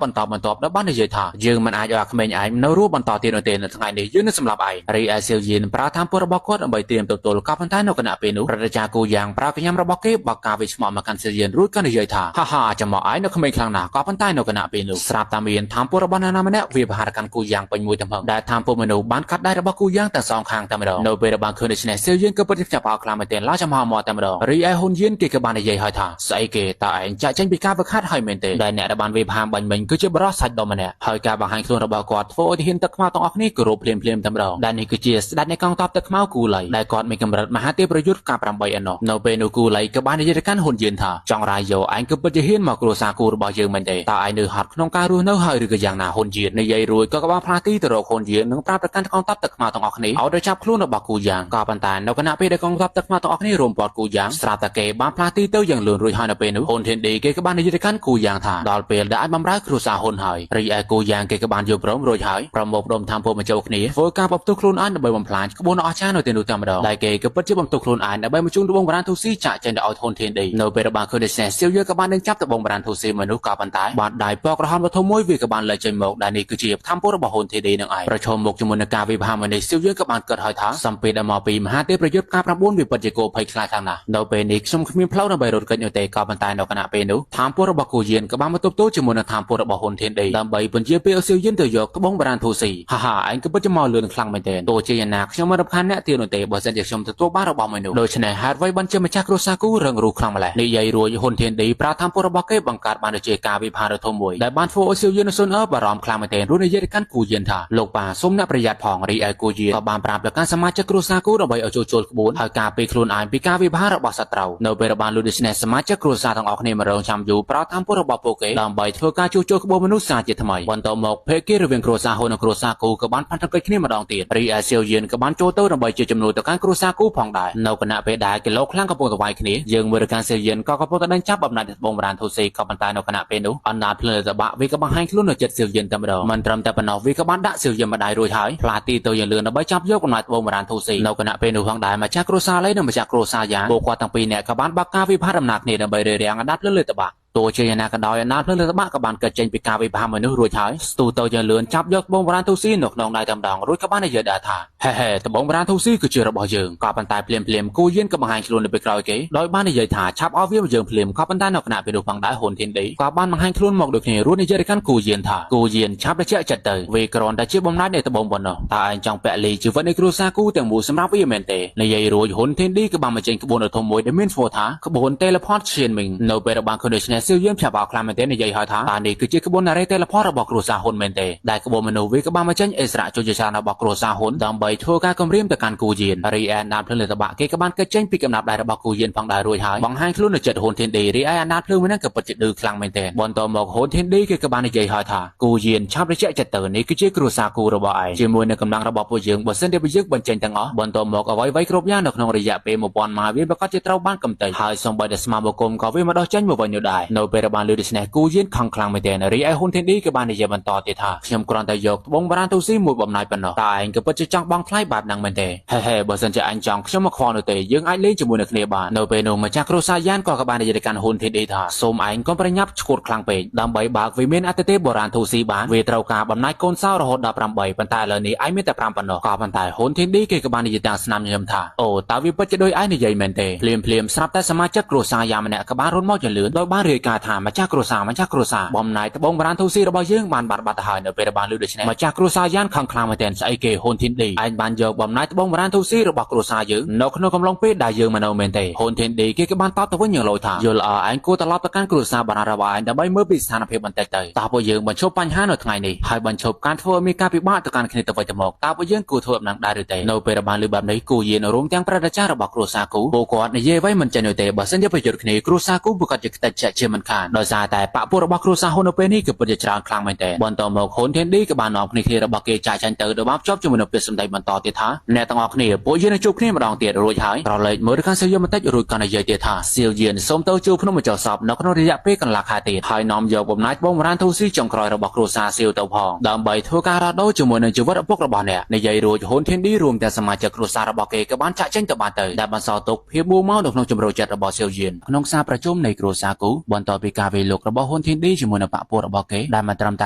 បន្តបន្ទាប់ដែលបាននិយាយថាយើងមិនអាចឲ្យអាក្មេងឯងនៅរស់បន្តទៀតនោះទេនៅថ្ងៃនេះយើងនឹងសម្លាប់ឯងរីឯសៀវយានប្រើធម្មពលរបស់គាត់ដើម្បីត្រៀមទប់ទល់ក៏ប៉ុន្តែនៅគណៈពេលនោះប្រតិចាគូយ៉ាងប្រើកញ្ញាំរបស់គេបើកការវិឆ្មក់មកកាន់សៀវយានរួចក៏និយាយថាហាហាចាំមកឯងនៅក្មេងខ្លាំងណាស់ក៏ប៉ុន្តែនៅគណៈពេលនោះស្រាប់តែមានធម្មពលរបស់ណាណាម្នាក់វាប្រហារកាន់គូយ៉ាងពេញមួយទំហឹងដែលធម្មពលមនុស្សបានកាត់ដៃរបស់គូយ៉ាងទាំងសងខាងតែម្ដងនៅពេលបានឃើញដូច្នេះសៀវយានក៏ពិតជាភ្ញាក់ផ្អើលខ្លាំងមែនទែនឡើងចំហមកតែម្ដងរីឯហ៊ុនយានគេក៏បាននិយាយហើយថាស្អីគេតើឯងចាក់ចេញពីការវឹកហាត់ហើយមែនទេដែលអ្នកដែលបានវាផាមបាញ់មិញគឺជាបរិសសាច់ដុំម្នាក់ហើយការបង្ហាញខ្លួនរបស់គាត់ធ្វើឲ្យទាហានទឹកខ្មៅទាំងអស់គ្នាគោរពភ្លាមៗតែម្ដងដែលនេះគឺជាស្ដេចនៃកងទ័ពទឹកខ្មៅគូលៃដែលគាត់មានកម្រិតមហាទេពប្រយុទ្ធការ8ឯណោះនៅពេលនោះគូលៃក៏បាននិយាយទៅកាន់ហ៊ុនយានថាចង់រាយយកឯងក៏ពិតជាហ៊ានមកគ្រួសារគូរបស់យើងមែនទេតើឯងនៅហត់ក្នុងការរស់នៅហើយឬក៏យ៉ាងណាហ៊ុនយាននិយាយរួចក៏បានផ្លាស់ទីទៅរកហ៊ុនយាននិងប្រាប់ទៅកាន់កងទ័ពទឹកខ្មៅទាំងអស់គ្នាឲ្យទៅចាប់ខ្លួនរបស់គូយ៉ាងក៏ប៉ុន្តែនៅគណៈពេលដែលកងទ័ពទឹកខ្មៅទាំងអស់គ្នារួមព័ទ្ធគូយ៉ាងស្រាប់តែគេបានផ្លាស់ទីទៅយ៉ាងលឿនរួចហើយនៅពេលនោះហ៊ុនធានឌីគេក៏បាននិយាយទៅកាន់គូយ៉ាងថាដល់ពេលដែលអាចបំរើគ្រួសារហ៊ុនហើយរីឯគូយ៉ាងគេក៏បានយល់ព្រមរួចហើយប្រមូលផ្ដុំធម្មពលមកចូលគ្នាធ្វើការបំផ្ទុះខ្លួនឯងដើម្បីបំផ្លាញក្បួនអស្ចារ្យនៅទីនោះតែម្ដងដែលគេក៏ពិតជាបំផ្ទុះខ្លួនឯងដើម្បីបញ្ជូនត្បូងប្រានទូស៊ីចាក់ចេញទៅឲ្យហ៊ុនធានឌីនៅពេលបានឃើញដូច្នេះសៀវយើក៏បាននឹងចាប់ត្បូងប្រានទូស៊ីមនុស្សក៏ប៉ុន្តែបានដៃពណ៌ក្រហមដ៏ធំមួយវាក៏បានលែកចេញមកដែលនេះគឺជាធម្មពលរបស់ហ៊ុនធានឌីនឹងឯងប្រឈមមុខជាមួយនឹងការវិភាគមួយនេះសៀវយើក៏បានគិតហើយថាសម្ពាធដែលមកពីមហាទេពប្រយុទ្ធការ9វាពិតជាគោភ័យខ្លាចខ្លាំងណាស់នៅពេលនេះខ្ញុំគ្មានផ្លូវដើម្បីរត់គេចនោះទេក៏ប៉ុន្តែនៅខណៈពេលនោះធម្មពលរបស់គូយានក៏បានមកទប់ទល់ជាមួយនឹងធម្មពលរបស់ហ៊ុនធានឌីដើម្បីពន្យាពេលឲ្យសៀវយានទៅយកត្បូងប្រានធូស៊ីហាហាឯងក៏ពិតជាមកលឿនខ្លាំងមែនទែនទោះជាយ៉ាងណាខ្ញុំមិនរំខានអ្នកទៀតនោះទេបើសិនជាខ្ញុំទទួលបានរបស់មួយនោះដូច្នេះហេតុអ្វីបានជាម្ចាស់គ្រួសារគូរឹងរូសខ្លាំងម្ល៉េះនិយាយរួចហ៊ុនធានឌីប្រើធម្មពលរបស់គេបង្កើតបានដូចជាការវិភាគដ៏ធំមួយដែលបានធ្វើឲ្យសៀវយាននិងស៊ុនអឺបារម្ភខ្លាំងមែនទែនរួចនិយាយទៅកាន់គូយានថាលោកប៉ាសូមអ្នកប្រយ័ត្នផងរីឯគូយានក៏បានប្រាប់ទៅកាន់សមាជិកគ្រួសារគូដើម្បីឲ្យចូលក្បួនហើយការពារខ្លួនឯងពីការវិភាគរបស់សត្រូវនៅពេលបានលឺដូច្នេះសមាជិកគ្រួសារទាំងអស់គ្នាមករងចាំយូរប្រើធម្មពលរបស់ពួកគេដើម្បីធ្វើការជួសជុលក្បួនមនុស្សសាជាថ្មីបន្តមកភេកីរវាងគ្រួសារហ៊ុននិងគ្រួសារគូក៏បានផាន់កិច្ចគ្នាម្ដងទៀតរីឯសៀវយានក៏បានចូលទៅដើម្បីជាជំនួយទៅកាន់គ្រួសារគូផងដែរនៅគណៈពេលដែលគីឡូខ្លាំងកំពុងទៅវាយគ្នាយើងមើលទៅកាន់សៀវយានក៏កំពុងតែដេញចាប់អំណាចត្បូងប្រានធូស៊ីក៏ប៉ុន្តែនៅគណៈពេលនោះអណ្ដាតភ្លើងតបាក់វាក៏បង្ហាញខ្លួន ខ្លួននៅចិត្តសៀវយិនតែម្ដងមិនត្រឹមតែប៉ុណ្ណោះវាក៏បានដាក់សៀវយិនម្ដាយរួចហើយផ្លាទីទៅយ៉ាងលឿនដើម្បីចាប់យកកំណែត្បូងបុរាណធូស៊ីនៅគណៈពេលនោះផងដែរម្ចាស់គ្រួសារលីនិងម្ចាស់គ្រួសារយ៉ាពួកគាត់ទាំងពីរនាក់ក៏បានបើកការវិភាគដំណើរគ្នាដើម្បីរារាំងអណ្ដាតភ្លើងលើតបាក់ទោះជាយ៉ាងណាក៏ដោយអណ្ដាតភ្លើងលើតបាក់ក៏បានកើតចេញពីការវិភាគមនុស្សរួចហើយស្ទូទៅយ៉ាងលឿនចាប់យកត្បូងបុរាណធូស៊ីនៅក្នុងដៃតែម្ដងរួចក៏បាននិយាយដែរថាហេហេត្បូងបុរាណធូស៊ីគឺជារបស់យើងក៏ប៉ុន្តែភ្លាមភ្លាមគូយានក៏បង្ហាញខ្លួននៅពេលក្រោយគេដោយបាននិយាយថាឆាប់ឲ្យវាមកយើងភ្លាមក៏ប៉ុន្តែនៅគណៈពេលនោះផងដែរហ៊ុនធានឌីក៏បានបង្ហាញខ្លួនមកដូចគ្នារួចនិយាយទៅកាន់គូយានថាគូយានឆាប់ត្រជាក់ចិត្តទៅវាគ្រាន់តែជាបំណែកនៃត្បូងប៉ុណ្ណោះតើឯងចង់ពលីជីវិតនៃគ្រួសារគូទាំងមូលសម្រាប់វាមែនទេនិយាយរួចហ៊ុនធានឌីក៏បានបញ្ចេញក្បួនដ៏ធំមួយដែលមានឈ្មោះថាក្បួន Teleport ឈៀនមីងនៅពេលដែលបានឃើញដូច្នេះសៀវយានភ្ញាក់ផ្អើលខ្លាំងមែនទេនិយាយហើយថាតើនេះគឺជាក្បួនណារ៉េ Teleport របស់គ្រួសារហ៊ុនមែនទេដែលក្បួនមនុស្សវាក៏បានបញ្ចេញអិសរាជជនជាច្រើនរបស់គ្រួសារហ៊ុនដើម្បីធ្វើការគំរាមទៅកាន់គូយានរីឯដានភ្លើងលើតបាក់គេក៏បានកិច្ចចេញពីកំណាប់ដៃរបស់គូយានផងដែររួចហើយបង្ហាញខ្លួននៅចិត្តហ៊ុនធានឌីរីឯអាណាតភ្លើងមួយហ្នឹងក៏ពិតជាឌឺខ្លាំងមែនទែនបន្តមកហ៊ុនធានឌីគេក៏បាននិយាយហើយថាគូយានឆាប់ត្រជាក់ចិត្តទៅនេះគឺជាគ្រួសារគូរបស់ឯងជាមួយនឹងកម្លាំងរបស់ពួកយើងបើសិនជាពួកយើងបញ្ចេញទាំងអស់បន្តមកអ្វីៗគ្រប់យ៉ាងនៅក្នុងរយៈពេល1000ម៉ាយវាប្រកាសជាត្រូវបានកំទេចហើយសូម្បីតែស្មារតីក៏វាមកដោះចេញមកវិញនោះដែរនៅពេលដែលបានលើដូច្នេះគូយានខឹងខ្លាំងមែនទែនរីឯហ៊ុនធានឌីក៏បាននិយាយបន្តទៀតថាខ្ញុំគ្រាន់តែយកត្បូងបារាណទូស៊ីមួយបំណែកប៉ុណ្ណោះតើឯងក៏ពិតជាចង់បង់ថ្លៃបែបហ្នឹងមែនទេហេហេបើសិនជាអញចង់ខ្ញុំមកខ្វល់នោះទេយើងអាចលេងជាមួយនឹងគ្នាបាននៅពេលនោះម្ចាស់គ្រួសារយ៉ានក៏បាននិយាយទៅកាន់ហ៊ុនធានឌីថាសូមឯងកុំប្រញាប់ឈួតខ្លាំងពេកដើម្បីបើកវិមានអតិទេបុរាណទូស៊ីបានវាត្រូវការបំណែកកូនសោរហូតដល់8ប៉ុន្តែឥឡូវនេះឯងមានតែ5ប៉ុណ្ណោះក៏ប៉ុន្តែហ៊ុនធានឌីគេក៏បាននិយាយទាំងស្នាមញញឹមថាអូតើវាពិតជាដូចឯងនិយាយមែនទេភ្លាមភ្លាមស្រាប់តែសមាជិកគ្រួសារយ៉ាម្នាក់ក៏បានរត់មកចលឿនដោយបានរាយការណ៍ថាម្ចាស់គ្រួសារម្ចាស់គ្រួសារបំណែកត្បូងបុរាណទូស៊ីរបស់យើងបានបាត់បាត់ទៅហើយនៅពេលដែលបានឮដូច្នេះម្ចាស់គ្រួសារយ៉ានខឹងខ្លាំងមែនទែនស្អីគេហ៊ុនធានឌីឯងបានយកបំណែកត្បូងបុរាណទូស៊ីរបស់គ្រួសារយើងនៅក្នុងកំឡុងពេលដែលយើងមិននៅមែនទេហ៊ុនធានឌីគេក៏បានតបទៅវិញយ៉ាងឡូយថាយល់អើឯងគួរត្រឡប់ទៅកាន់គ្រួសារបុរាណរបស់ឯងដើម្បីមើលពីស្ថានភាពបន្តិចទៅតើពួកយើងបញ្ឈប់បញ្ហានៅថ្ងៃនេះហើយបញ្ឈប់ការធ្វើឲ្យមានការពិបាកទៅកាន់គ្នាទៅវិញទៅមកតើពួកយើងគួរធ្វើអំណឹងដែរឬទេនៅពេលដែលបានឮបែបនេះគូយានរួមទាំងប្រតិចាររបស់គ្រួសារគូពួកគាត់និយាយអ្វីមិនចេញនោះទេបើសិនជាប្រយុទ្ធគ្នាគ្រួសារគូប្រកាសជាខ្ទេចជាជាមិនខានដោយសារតែបពពួករបស់គ្រួសារហ៊ុននៅពេលនេះគឺពិតជាច្រើនខ្លាំងមែនទែនបន្តមកហ៊ុនធានឌីក៏បាននាំគ្នាគ្នារបស់គេចាកចាញ់ទៅដោយបានភ្ជាប់ជាមួយនឹងពាក្យសម្ដីបន្តទៀតថាអ្នកទាំងអស់គ្នាពួកយើងនឹងជួបគ្នាម្ដងទៀតរួចហើយត្រឡេកមើលទៅខាងសៀវយានបន្តិចរួចក៏និយាយទៀតថាសៀវយានសូមទៅជួបភ្នំម្ចាស់សពនៅក្នុងរយៈពេលកន្លះខែទៀតហើយនាំយកបំណាច់បងរានទូស៊ីចុងក្រោយរបស់គ្រួសារសៀវទៅផងដើម្បីធ្វើការរ៉ាដូជាមួយនឹងជីវិតឪពុករបស់អ្នកនិយាយរួចហ៊ុនធានឌីរួមទាំងសមាជិកគ្រួសាររបស់គេក៏បានចាក់ចេញទៅបានទៅដែលបានសល់ទុកភាពមួម៉ៅនៅក្នុងជំរៅចិត្តរបស់សៀវយានក្នុងសារប្រជុំនៃគ្រួសារគូបន្ទាប់ពីការវាយលុករបស់ហ៊ុនធានឌីជាមួយនឹងបពពួករបស់គេដែលមិនត្រឹមត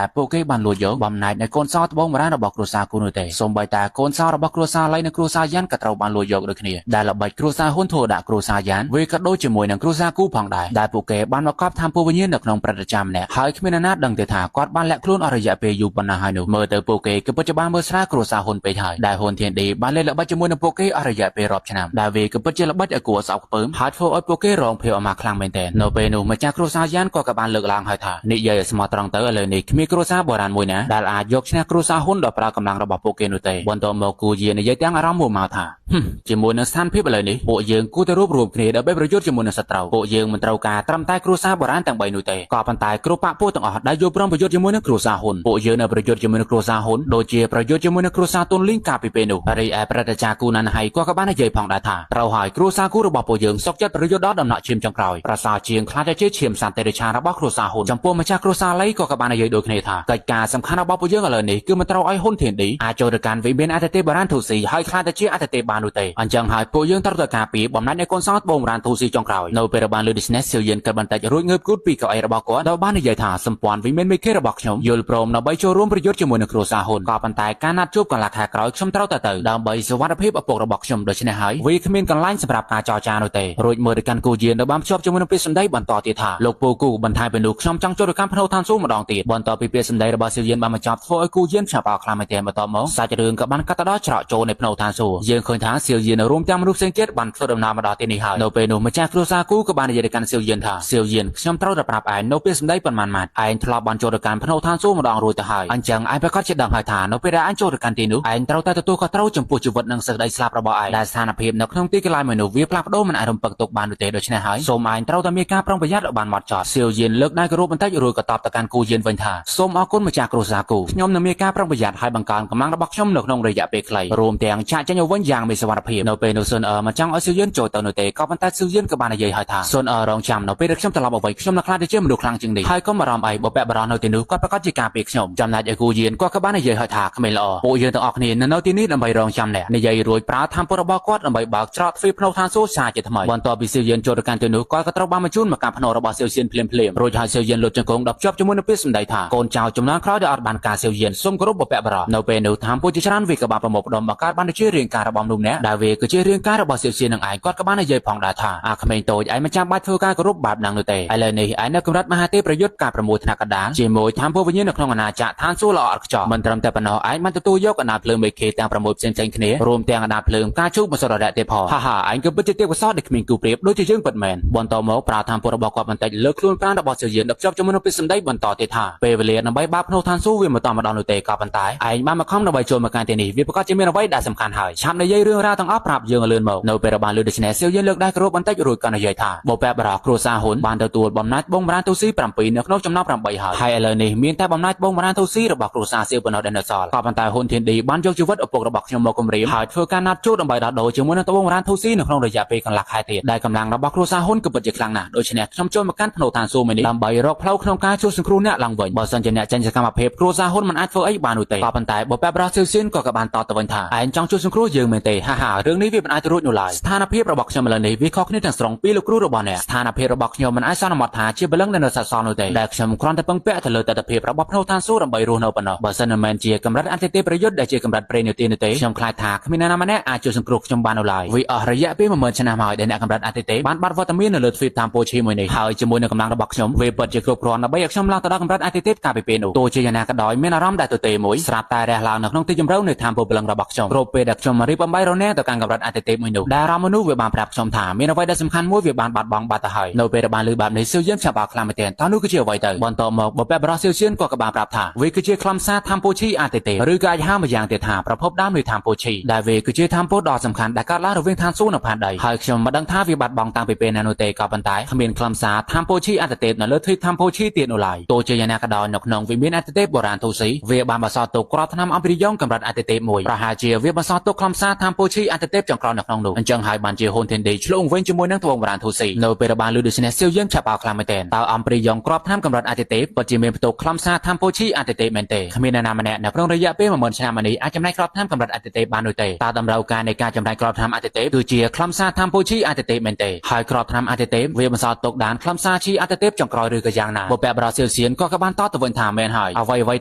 ែពួកគេបានលួចយកបំណែកនៃកូនសោត្បូងបុរាណរបស់គ្រួសារគូនោះទេសូម្បីតែកូនសោរបស់គ្រួសារឡៃនិងគ្រួសារយ៉ានក៏ត្រូវបានលួចយកដូចគ្នាដែលល្បិចគ្រួសារហ៊ុនធ្វើដាក់គ្រួសារយ៉ានវាក៏ដូចជាមួយនឹងគ្រួសារគូផងដែរដែលពួកគេបានមកកប់តាមពូវិញ្ញាណនៅក្នុងព្រឹទ្ធាចារ្យម្នាក់ហើយគ្មាននរណាដឹងទេថាគាត់បានលាក់ខ្លួនអស់រយៈពេលយូរប៉ុណ្ណាហើយនោះមើលទៅពួកគេគឺពិតជាបានមើលស្រាលគ្រួសារហ៊ុនពេកហើយដែលហ៊ុនធានឌីបានលេងល្បិចជាមួយនឹងពួកគេអស់រយៈពេលរាប់ឆ្នាំដែលវាក៏ពិតជាល្បិចឲ្យគួរស្អប់ខ្ពើមហើយធ្វើឲ្យពួកគេរងភាពអាម៉ាស់ខ្លាំងមែនទែននៅពេលនោះម្ចាស់គ្រួសារយ៉ានក៏បានលើកឡើងហើយថានិយាយឲ្យស្មោះត្រង់ទៅឥឡូវនេះគ្មានគ្រួសារបុរាណមួយណាដែលអាចយកឈ្នះគ្រួសារហ៊ុនដោយប្រើកម្លាំងរបស់ពួកគេនោះទេបន្តមកគូយានិយាយទាំងអារម្មណ៍មួម៉ៅថាជាមួយនឹងស្ថានភាពឥឡូវនេះពួកយើងគួរតែរួបរួមគ្នាដើម្បីប្រយុទ្ធជាមួយនឹងសត្រូវពួកយើងមិនត្រូវការត្រឹមតែគ្រួសារបុរាណទាំង3នោះទេក៏ប៉ុន្តែគ្រប់បក្សពួកទាំងអស់ដែលយល់ព្រមប្រយុទ្ធជាមួយនឹងគ្រួសារហ៊ុនពួកយើងនៅប្រយុទ្ធជាមួយនឹងគ្រួសារហ៊ុនដូចជាប្រយុទ្ធជាមួយនឹងគ្រួសារទុនលីងកាលពីពេលនោះរីឯប្រតិចាគូណានហៃក៏បាននិយាយផងដែរថាត្រូវហើយគ្រួសារគូរបស់ពួកយើងសុខចិត្តប្រយុទ្ធដល់ដំណក់ឈាមចុងក្រោយប្រសើរជាងខ្លាចតែជាឈាមសន្តិរិឆារបស់គ្រួសារហ៊ុនចំពោះម្ចាស់គ្រួសារលីក៏បាននិយាយដូចគ្នាថាកិច្ចការសំខាន់របស់ពួកយើងឥឡូវនេះគឺមិនត្រូវឲ្យហ៊ុនធានឌីអាចចូលទៅកាន់វិមានអតិទេបុរាណទូស៊ីហើយខ្លាចតែជាអតិទេបាននោះទេអញ្ចឹងហើយពួកយើងត្រូវតែការពារបំណាច់នៃកូនសោត្បូងបុរាណទូស៊ីចុងក្រោយនៅពេលបានលើ Disney សៀវយានកិតបន្តិចរួចងើបគូតពីកៅអីរបស់គាត់ដោយបាននិយាយថាសម្ព័ន្ធវិមានមេខេរបស់ខ្ញុំយល់ព្រមដើម្បីចូលរួមប្រយុទ្ធជាមួយនឹងគ្រួសារហ៊ុនក៏ប៉ុន្តែការណាត់ជួបកន្លះខែក្រោយខ្ញុំត្រូវតែទៅដើម្បីសុវត្ថិភាពឪពុករបស់ខ្ញុំដូច្នេះហើយវាគ្មានកន្លែងសម្រាប់ការចរចានោះទេរួចមើលទៅកាន់គូយានដែលបានភ្ជាប់ជាមួយនឹងពាក្យសម្ដីបន្តទៀតថាលោកពូគូបន្ថែមពីនោះខ្ញុំចង់ចូលទៅកាន់ភ្នូឋានសួគ៌ម្ដងទៀតបន្ទាប់ពីពាក្យសម្ដីរបស់សៀវយានបានបញ្ចប់ធ្វើឲ្យគូយានភ្ញាក់ផ្អើលខ្លាំងមែនទែនបន្តមកសាច់រឿងក៏បានកាត់ទៅដល់ច្រកចូលនៃភ្នូឋានសួគ៌យើងឃើញថាសៀវយានរួមទាំងមនុស្សផ្សេងទៀតបានធ្វើដំណើរមកដល់ទីនេះហើយនៅពេលនោះម្ចាស់គ្រួសារគូក៏បាននិយាយទៅកាន់សៀវយានថាសៀវយានខ្ញុំត្រូវតែប្រាប់ឯងនៅពាក្យសម្ដីប៉ុន្មានម៉ាត់ឯងធ្លាប់បានចូលទៅកាន់ភ្នូឋានសួគ៌ម្ដងរួចទៅហើយអញ្ចឹងឯងប្រាកដជាដឹងហើយថានៅពេលដែលឯងចូលទៅកាន់ទីនោះឯងត្រូវតែទទួលខុសត្រូវចំពោះជីវិតនិងសេចក្តីស្លាប់របស់ឯងដែលស្ថានភាពនៅក្នុងទីកន្លែងមនុស្សវាផ្លាស់ប្ដូរមិនអាចរំពឹងទុកបាននោះទេដូច្នេះហើយសូមឯងត្រូវតែមានការប្រុងប្រយ័ត្នឲ្យបាន បានម៉ត់ចត់សៀវយៀនលើកដៃគោរពបន្តិចរួចក៏តបទៅកាន់គូយៀនវិញថាសូមអរគុណម្ចាស់គ្រួសារគូខ្ញុំនឹងមានការប្រុងប្រយ័ត្នហើយបង្កើនកម្លាំងរបស់ខ្ញុំនៅក្នុងរយៈពេលខ្លីរួមទាំងចាក់ចេញឲ្យវិញយ៉ាងមានសុវត្ថិភាពនៅពេលនោះស៊ុនអឺមិនចង់ឲ្យសៀវយៀនចូលទៅនោះទេក៏ប៉ុន្តែសៀវយៀនក៏បាននិយាយឲ្យថាស៊ុនអឺរងចាំនៅពេលដែលខ្ញុំត្រឡប់មកវិញខ្ញុំនឹងខ្លាចទៅជាមនុស្សខ្លាំងជាងនេះហើយកុំបារម្ភអីបើពាក់បារម្ភនៅទីនោះគាត់ប្រកាសជាការពារខ្ញុំចំណែកឯគូយៀនគាត់ក៏បាននិយាយឲ្យថាក្មេងល្អពួកយើងទាំងអស់គ្នានៅទីនេះដើម្បីរងចាំអ្នកនិយាយរួចប្រើធម្មពលរបស់គាត់ដើម្បីបើកច្រកទ្វារភ្នូឋានសួគ៌សាជាថ្មីបន្ទាប់ពីសៀវយៀនចូលទៅកាន់ទីនោះគាត់ក៏ត្រូវបានបញ្ជូនមកកាន់ភ្នូរបស់សៀវសៀនភ្លាមៗរួចហើយសៀវយៀនលុតជង្គង់ដល់ភ្ជាប់ជាមួយនឹងពាក្យសម្ដីថាកូនចៅចំនួនក្រោយដែលអត់បានការសៀវយៀនសូមគោរពបពៈបរោះនៅពេលនោះធម្មពលជាច្រើនវាក៏បានប្រមូលផ្ដុំបង្កើតបានជារាងកាយរបស់មនុស្សម្នាក់ដែលវាគឺជារាងកាយរបស់សៀវសៀននឹងឯងគាត់ក៏បាននិយាយផងដែរថាអាក្មេងតូចឯងមិនចាំបាច់ធ្វើការគោរពបែបហ្នឹងនោះទេឥឡូវនេះឯងនៅកម្រិតមហាទេពប្រយុទ្ធការ6ថ្នាក់កណ្ដាលជាមួយធម្មពលវិញ្ញាណនៅក្នុងអាណាចក្រឋានសួគ៌ល្អឥតខ្ចោះមិនត្រឹមតែប៉ុណ្ណោះឯងបានទទួលយកអាណាភ្លើងមេឃីទាំង6ផ្សេងៗគ្នារួមទាំងអាណាភ្លើងការជូបមសុររៈទៀតផងហាហាឯងក៏ពិតជាទេពកោសល្យដែលគ្មានគូប្រៀបដូចជាយើងពិតមែនបន្តមកប្រើធម្មពលរបស់គាត់បន្តិចលើខ្លួនប្រាណរបស់សៀវយៀនដឹកជាប់ជាមួយនឹងពាក្យសម្ដីបន្តទៀតថាពេលវេលាដើម្បីបើកភ្នូឋានសួគ៌វាមិនតមកដល់នោះទេក៏ប៉ុន្តែឯងបានមកខំដើម្បីចូលមកកាន់ទីនេះវាប្រកាសជាមានអ្វីដែលសំខាន់ហើយឆាប់និយាយរឿងរ៉ាវទាំងអស់ប្រាប់យើងឲ្យលឿនមកនៅពេលបានលឺដូច្នេះសៀវយៀនលើកដៃគោរពបន្តិចរួចក៏និយាយថាបពែបរោះគ្រួសារហ៊ុនបានទទួលបំណាច់បងប្រានទូស៊ី7នៅក្នុងចំណោម8ហើយហើយឥឡូវនេះមានតែបំណាច់បងប្រានទូស៊ីរបស់គ្រួសារសៀវប៉ុណ្ណោះដែលនៅសល់ក៏ប៉ុន្តែហ៊ុនធានឌីបានយកជីវិតឪពុករបស់ខ្ញុំមកគំរាមហើយធ្វើការណាត់ជួបដើម្បីដោះដូរជាមួយនឹងត្បូងប្រានទូស៊ីនៅក្នុងរយៈពេលកន្លះខែទៀតដែលកម្លាំងរបស់គ្រួសារហ៊ុនក៏ពិតជាខ្លាំងណាស់ដូច្នេះខ្ញុំចូលមកកាន់ភ្នូឋានសួគ៌មួយនេះដើម្បីរកផ្លូវក្នុងការជួយសង្គ្រោះអ្នកឡើងវិញបើសិនជាអ្នកចេញសកម្មភាពគ្រួសារហ៊ុនមិនអាចធ្វើអីបាននោះទេក៏ប៉ុន្តែបើបែបរោះសៀវសៀនក៏បានតបទៅវិញថាឯងចង់ជួយសង្គ្រោះយើងមែនទេហាហារឿងនេះវាមិនអាចរួចនោះឡើយស្ថានភាពរបស់ខ្ញុំឥឡូវនេះវាខុសគ្នាទាំងស្រុងពីលោកគ្រូរបស់អ្នកស្ថានភាពរបស់ខ្ញុំមិនអាចសន្មតថាជាបលឹងដែលនៅសសល់នោះទេដែលខ្ញុំគ្រាន់តែពឹងពាក់ទៅលើទិដ្ឋភាពរបស់ភ្នូឋានសួគ៌ដើម្បីរស់នៅប៉ុណ្ណោះបើសិនមិនមែនជាកម្រិតអន្តទេប្រយុទ្ធដែលជាកម្រិតព្រេងនទានោះទេខ្ញុំខ្លាចថាគ្មានអ្នកណាម្នាក់អាចជួយសង្គ្រោះខ្ញុំបាននោះឡើយវាអស់រយៈពេល10000ឆ្នាំហើយដែលអ្នកកម្រិតអន្តទេបានបាត់វត្តមាននៅលើទ្វីបតាមពោឈីមួយនេះហើយជាមួយនឹងកម្លាំងរបស់ខ្ញុំវាពិតជាគ្រប់គ្រាន់ដើម្បីឲ្យខ្ញុំឡើងទៅដល់កម្រិតអន្តទេកាលពីពេលនោះទោះជាយ៉ាងណាក៏ដោយមានអារម្មណ៍ដែលទទេមួយស្រាប់តែរះឡើងនៅក្នុងទីជម្រៅនៃធម្មពលព្រលឹងរបស់ខ្ញុំគ្រប់ពេលដែលខ្ញុំរៀបបំបីរនាំងទៅកាន់កម្រិតអន្តទេមួយនោះដែលអារម្មណ៍នោះវាបានប្រាប់ខ្ញុំថាមានអ្វីដែលសំខាន់មួយវាបានបាត់បង់បាត់ទៅហើយនៅពេលដែលបានលឺបែបនេះសៀវយៀនឆាប់អោខ្លាំងមែនទែនតើនោះគឺជាអ្វីទៅបន្តមកបពែបរោះសៀវសៀនក៏បានប្រាប់ថាវាគឺជាខ្លឹមសារធម្មពោឈីអតិទេឬក៏អាចហៅម្យ៉ាងទៀតថាប្រភពដើមនៃធម្មពោឈីដែលវាគឺជាធម្មពលដ៏សំខាន់ដែលកើតឡើងរវាងឋានសួគ៌និងផែនដីហើយខ្ញុំមិនដឹងថាវាបាត់បង់តាំងពីពេលណានោះទេក៏ប៉ុន្តែគ្មានខ្លឹមសារធម្មពោឈីអតិទេនៅលើទ្វីបធម្មពោឈីទៀតនោះឡើយទោះជាយ៉ាងណាក៏ដោយនៅក្នុងវិមានអតិទេបុរាណទូស៊ីវាបានបន្សល់ទុកក្របថ្នាំអំព្រិយ៉ងកម្រិតអតិទេមួយប្រហែលជាវាបន្សល់ទុកខ្លឹមសារធម្មពោឈីអតិទេចុងក្រោយនៅក្នុងនោះអញ្ចឹងហើយបានជាហ៊ុនធានឌីឆ្លងវិញជាមួយនឹងត្បូងបុរាណទូស៊ីនៅពេលដែលបានលឺដូច្នេះសៀវយៀនឆាប់អោខ្លាំងមែនទែនតើអំព្រិយ៉ងក្របថ្នាំកម្រិតអតិទេពិតជាមានផ្ទុកខ្លឹមសារធម្មពោឈីអតិទេមែនទេគ្មានអ្នកណាម្នាក់នៅក្នុងរយៈពេល10000ឆ្នាំនេះអាចចំណែកក្របថ្នាំកម្រិតអតិទេបាននោះទេតើតម្រូវការនៃការចំណែកក្របថ្នាំអតិទេគឺជាខ្លឹមសារធម្មពោឈីអតិទេមែនទេហើយក្របថ្នាំអតិទេវាបន្សល់ទុកដានខ្លឹមសារឈីអតិទេចុងក្រោយឬក៏យ៉ាងណាបពែបរោះសៀវសៀនក៏បានតបទៅវិញថាមែនហើយអ្វីៗ